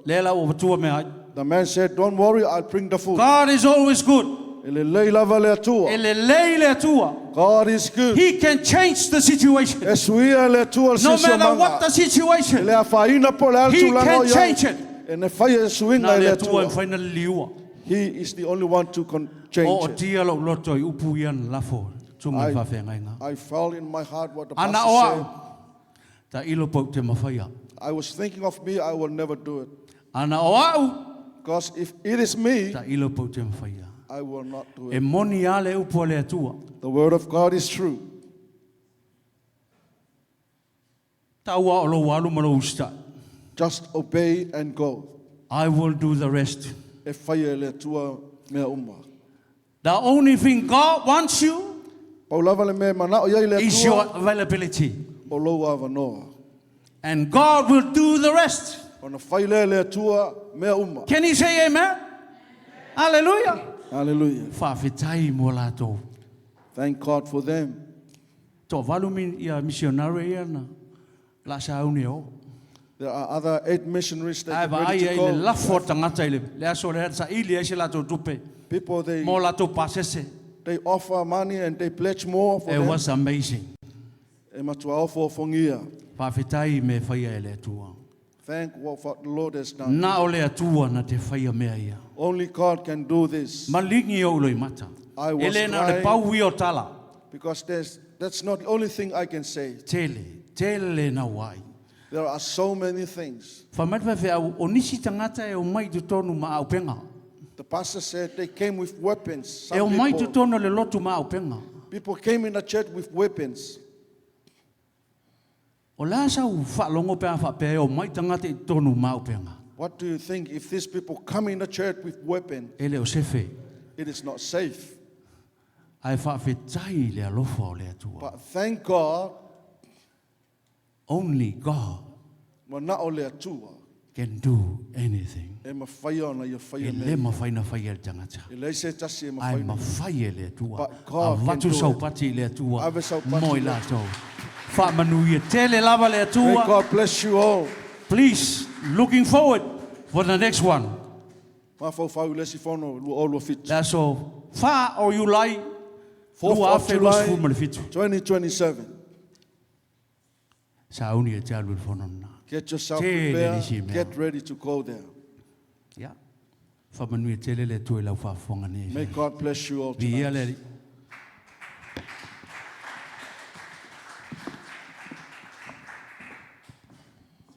lea la ua avatua meaai. The man said, Don't worry, I'll bring the food. God is always good. E lelei lava le Atua. E lelei le Atua. God is good. He can change the situation. E suia le Atua le No matter what siosiomaga. the E situation, le afaina po o le a le He tulaga can o i ai. change it. E ne fai e suiga Na e le le Atua e Atua. mafai ona liliua. He is the only one to O change it. otia lou loto i upu ia na lafo susuga i faafeagaiga. I felt in my heart what the Ana pastor o au, said. tailo pau te mafaia. I was thinking of me, I will never do it. Ana o au, Because if it is me, tailo pau te mafaia. I will not do E it. moni lava le upu a le Atua. The word of God is true. Tau lava o lou alu ma lou usitai. Just obey and go. I will do the rest. E faia e le Atua mea uma. The only thing God wants you Pau lava le mea e manao i ai le is your Atua availability. o lou avanoa. And God will do the rest. Ona fai lea e le Atua mea uma. Can you say amen? Hallelujah. Hallelujah. Faafetai mo latou. Thank God for them. Toavalu mi ia missionary ia na la sauni o. There are other eight missionaries Ae that are vaai ready ai to le go. lafo o tagata i le le aso lea saili ai se latou tupe People, they, mo latou pasese. they offer money and they pledge more for It them. was amazing. E matua ofoofogia. Faafetai i mea faia e le Atua. Thank what the Lord has done. Na o le Atua na te faia mea ia. Only God can do this. Maligi ou loimata. I E was le na o le crying. pau ia o tala. Because there's, that's not the only thing I can say. Tele, tele na uai. There are so many things. Fai mai le faifeau, o nisi tagata e omai i totonu ma auupega. The pastor said they came with weapons. E Some omai i people, totonu o le lotu ma auupega. people came in the church with weapons. O le a sau faalogo pe a faapea e omai tagata i totonu ma auupega? What do you think if these people come in the church with weapon? E le o sefe. It is not safe. Ae faafetai i le alofa o le Atua. But thank God. Only God. Manao le Atua. Can do anything. E mafai ona ia faia E mea le ia. mafai na faia e le tagata. E leai se tasi e mafai Ae na. mafai e le Atua. But God can Avatu do sau it. pati i le Atua Ave sau pati mo i i le latou. Faamanuia tele lava le Atua. May God bless you all. Please, looking forward for the next one. Mafaufau i le isi fono 2027. Le aso 4 o Iulai 4th of July 2027. 2027. Sauni e te alu i le fono lena. Get yourself Tele prepared. nisi mea. Get ready to go there. Ia. Faamanuia tele le Atua i lau faafofoga nei. May God bless you all Viia tonight. le Alii.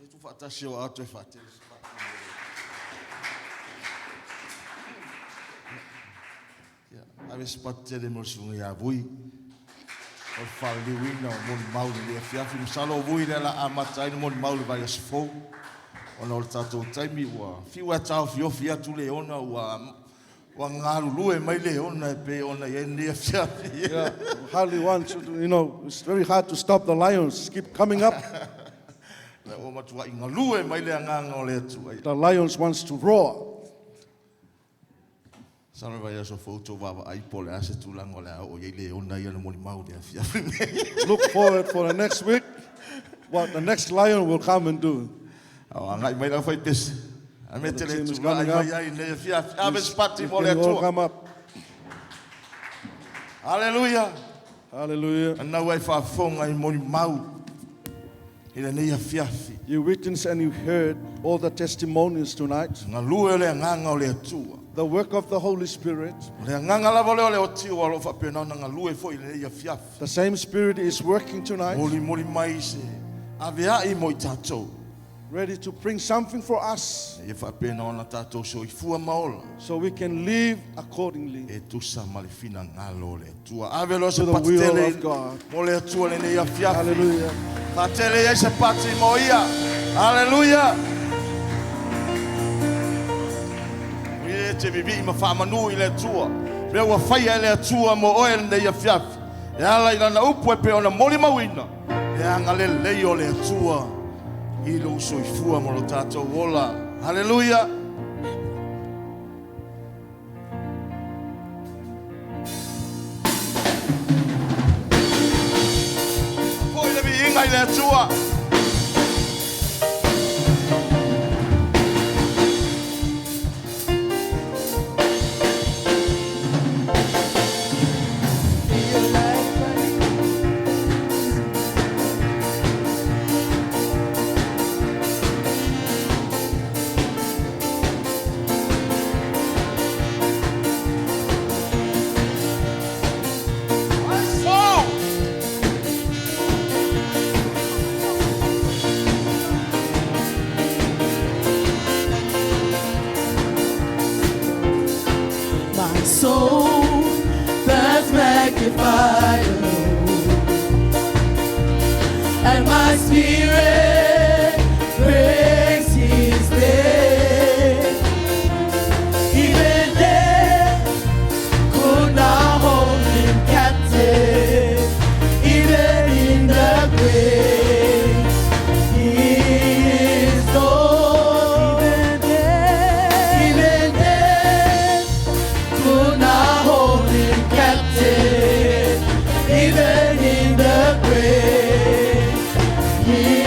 Se tuufaatasi o ato e faatele se Ia, ave se pati tele mo le susuga ia Vui, o le faaliliuina o molimau i lenei afiafi. Masalo o Vui lea o le a amata ai le molimau i le vaiaso fou, ona o le tatou taimi ua fiu lava e taofiofi atu Leona ua ua galulue mai Leona e pei ona i ai lenei afiafi. Yeah, hardly want to, you know, it's very hard to stop the lions, keep coming up. Ua matuai galue mai le agaga o le Atua. The lions wants to roar. Masalo le vaiaso fou tou vaavaai po o le a se tulaga o le a oo i ai Leona ia le molimau i le afiafi nei. Look forward for the next week, what the next lion will come and do. Ao agai mai le aufaipese. A me The te le team is tulai coming up. mai ai nei afiafi. Ave se pati You mo le can all Atua. come up. Haleluia. Hallelujah. Anau ai faafofoga i molimau i lenei afiafi. You witnessed and you heard all the testimonies tonight. Galue o le agaga o le Atua. The work of the Holy Spirit. O le agaga lava lea o le otio o lo o faapena ona galue foi i lenei afiafi. The same Spirit is working tonight. Molimoli mai se aveai mo i tatou. Ready to bring something for us. Ina ia faapena ona tatou soifua ma ola. So we can live accordingly. E tusa ma le finagalo o le Atua. Ave loa se To the pati will tele of God. mo le Atua lenei afiafi. Hallelujah. Faatele ai se pati mo ia. Hallelujah. O ia e te vivii ma faamanu i le Atua. Mea ua faia e le Atua mo oe lenei afiafi. E ala i lana upu e pei ona molimauina le agalelei o le Atua i lou soifua ma lo tatou ola. Haleluia! Foi le viiga i le Atua. My soul! My soul does magnify the Lord, and my spirit praise His name. Even death could not hold Him captive, even in the grave. He is Lord. Even death could not hold him captive, even in the grave. He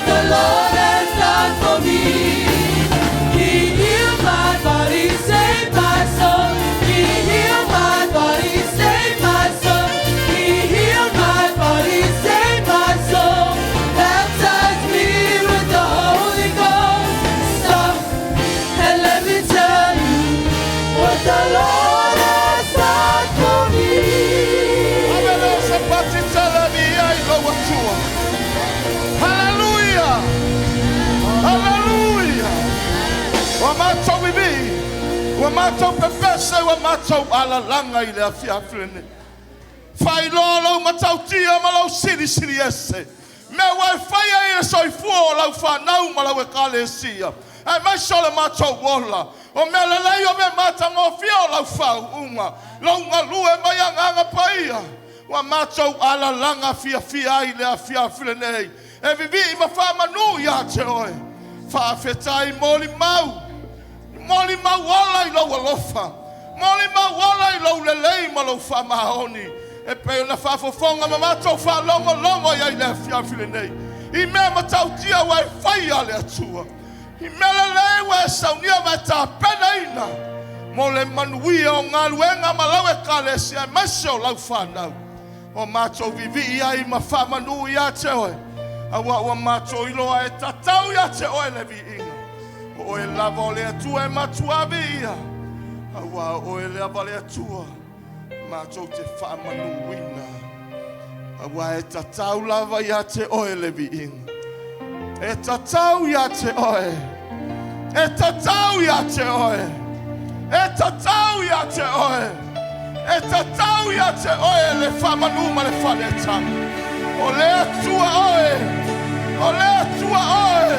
the Lord has done for me. He healed my body, saved my soul. He healed my body, saved my soul. He healed my body, saved my soul. Baptized me with the Holy Ghost. Stop and let me tell you what the Lord has done for me. Hallelujah! Hallelujah! Ua matou vivii, ua matou pepese, ua matou alalaga i le afiafi lenei. Faailoa lou matautia ma lou silisili ese. Mea ua e faia i le soifua o lau fanau ma lau ekalesia. Aemaise o le matou ola. O mea lelei o mea matagofie o lau faauuga. Lou galue mai agaga paia. Ua matou alalaga fiafia ai i le afiafi lenei. E vivii ma faamanu ia te oe. Faafetai molimau. Molimau ola i lou alofa. Molimau ola i lou lelei ma lou faamaoni. E pei ona faafofoga ma matou faalogologo i ai le afiafi lenei. I mea matautia ua e faia le Atua. I mea lelei ua e saunia ma e tapenaina. Mo le manuia o galuega ma lau ekalesia aemaise o lau fanau. Ua matou vivii ai ma faamanu ia te oe. Auā ua matou iloa e tatau ia te oe le viiga. O oe lava o le Atua e matuā viia. Auā o oe lava le Atua. Matou te faamanuina. Auā e tatau lava ia te oe le viiga. E tatau ia te oe. E tatau ia te oe. E tatau ia te oe. E tatau ia te oe le faamanu ma le faaletaga. O le Atua oe. O le Atua oe.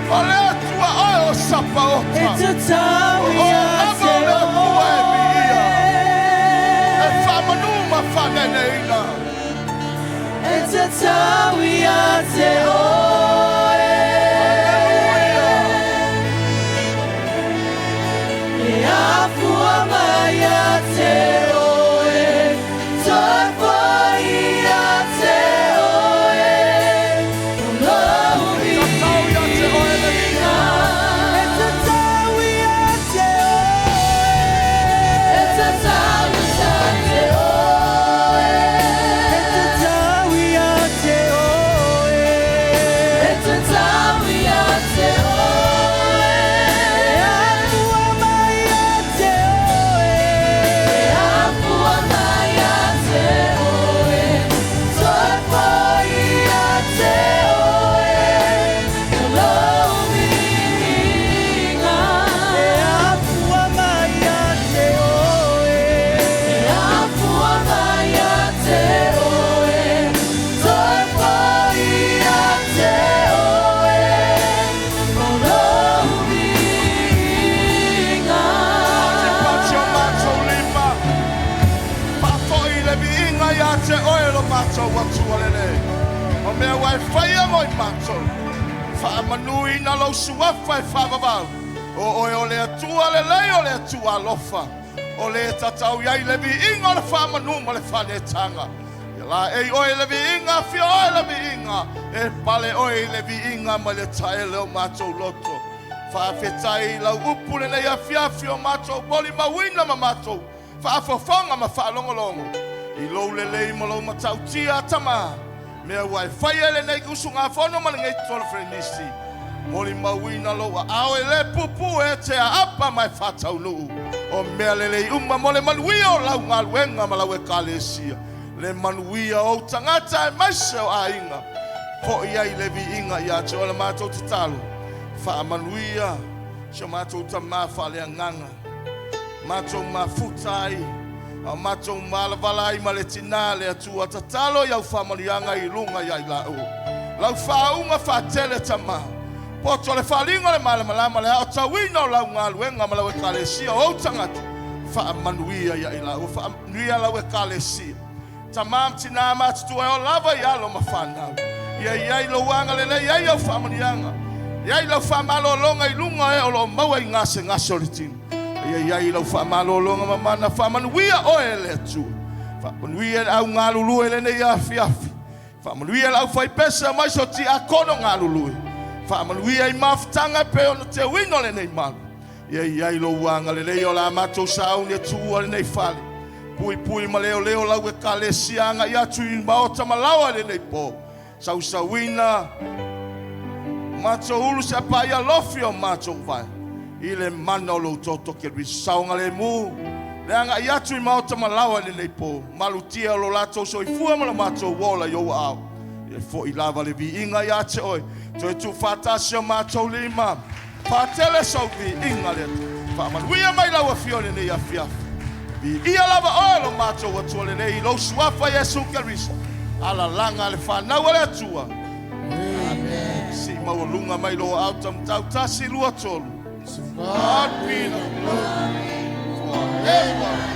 O le Atua oe o Sapaota. E tatau O ia lava te o le Atua e viia. oe. E faamanu ma faaneneina. E tatau ia te oe. E afua mai ia te oe. Toe foi ia te oe. O lou viiga. E tatau ia te oe. E tatau ia te oe. E tatau ia te oe. E tatau ia te oe. E afua mai ia te oe. E afua mai ia te oe. Toe foi ia te oe. O lou viiga. E afua mai ia te oe. E afua mai ia te oe. Toe foi ia te oe. O lou viiga. Pati o matou lima. Faafoi le viiga ia te oe lo matou Atua lelei. O mea ua e faia mo i matou. Faamanuina lou suafa e faavavau. O oe o le Atua lelei o le Atua alofa. O le tatau i ai le viiga o le faamanu ma le faaletaga. Ia laei oe le viiga, afio oe le viiga. E pale oe i le viiga ma le taele o matou loto. Faafetai lau upu lenei afiafi o matou molimauina ma matou faafofoga ma faalogologo. I lou lelei ma lou matautia Tama. Mea ua e faia lenei usugafono ma lenei tolofelenisi. Molimauina lou aao e le pupu e te aapa ma e faataunuu. O mea lelei uma mo le manuia o lau galuega ma lau ekalesia. Le manuia o ou tagata aemaise o aiga. Foi ai le viiga ia te oe le matou tatalo. Faamanuia si o matou tamā faaleagaga. Matou mafuta ai. A o matou malavala ai ma le tinā le Atua tatalo i au faamanuiaga i luga ia i lau. Lau faauuga faatele Tamā. Poto le faaaliga o le malamalama le aotauina o lau galuega ma lau ekalesia o ou tagata. Faamanuia ia i lau. Faamanuia lau ekalesia. Tamā ma tinā matutua e o lava i alo ma fanau. Ia i ai lou agalelei ai au faamanuiaga. Ia ai lau faamalologa i luga e o loo maua i gasegase o le tino. Ia i ai lau faamalologa ma mana faamanuia oe e le Atua. Faamanuia le au galulue lenei afiafi. Faamanuia le aufaipese aemaise o tiakono galulue. Faamanuia i mafutaga e pei ona teuina o lenei malu. Ia i ai lou agalelei o le a matou sauni e tuua lenei fale. Puipui ma leoleo lau ekalesia agai atu i maota ma laoa i lenei po. Sausauina matou ulu se paia lofi o matou vae i le mana o lou toto Keriso saogalemu le agai atu i maota ma laoa i lenei po. Malutia lo latou soifua ma lo matou ola i ou aao. Ia fo'i lava le viiga ia te oe. Toe tuufaatasi o matou lima. Faatele sau viiga le Atua. Faamanuia mai lau afio i lenei afiafi. Viia lava oe lo matou Atua lelei i lou suafa Iesu Keriso. Alalaga le fanau a le Atua. Amen. Sii maualuga mai lou aao taumatau tasi lua tolu. To God be the glory forever.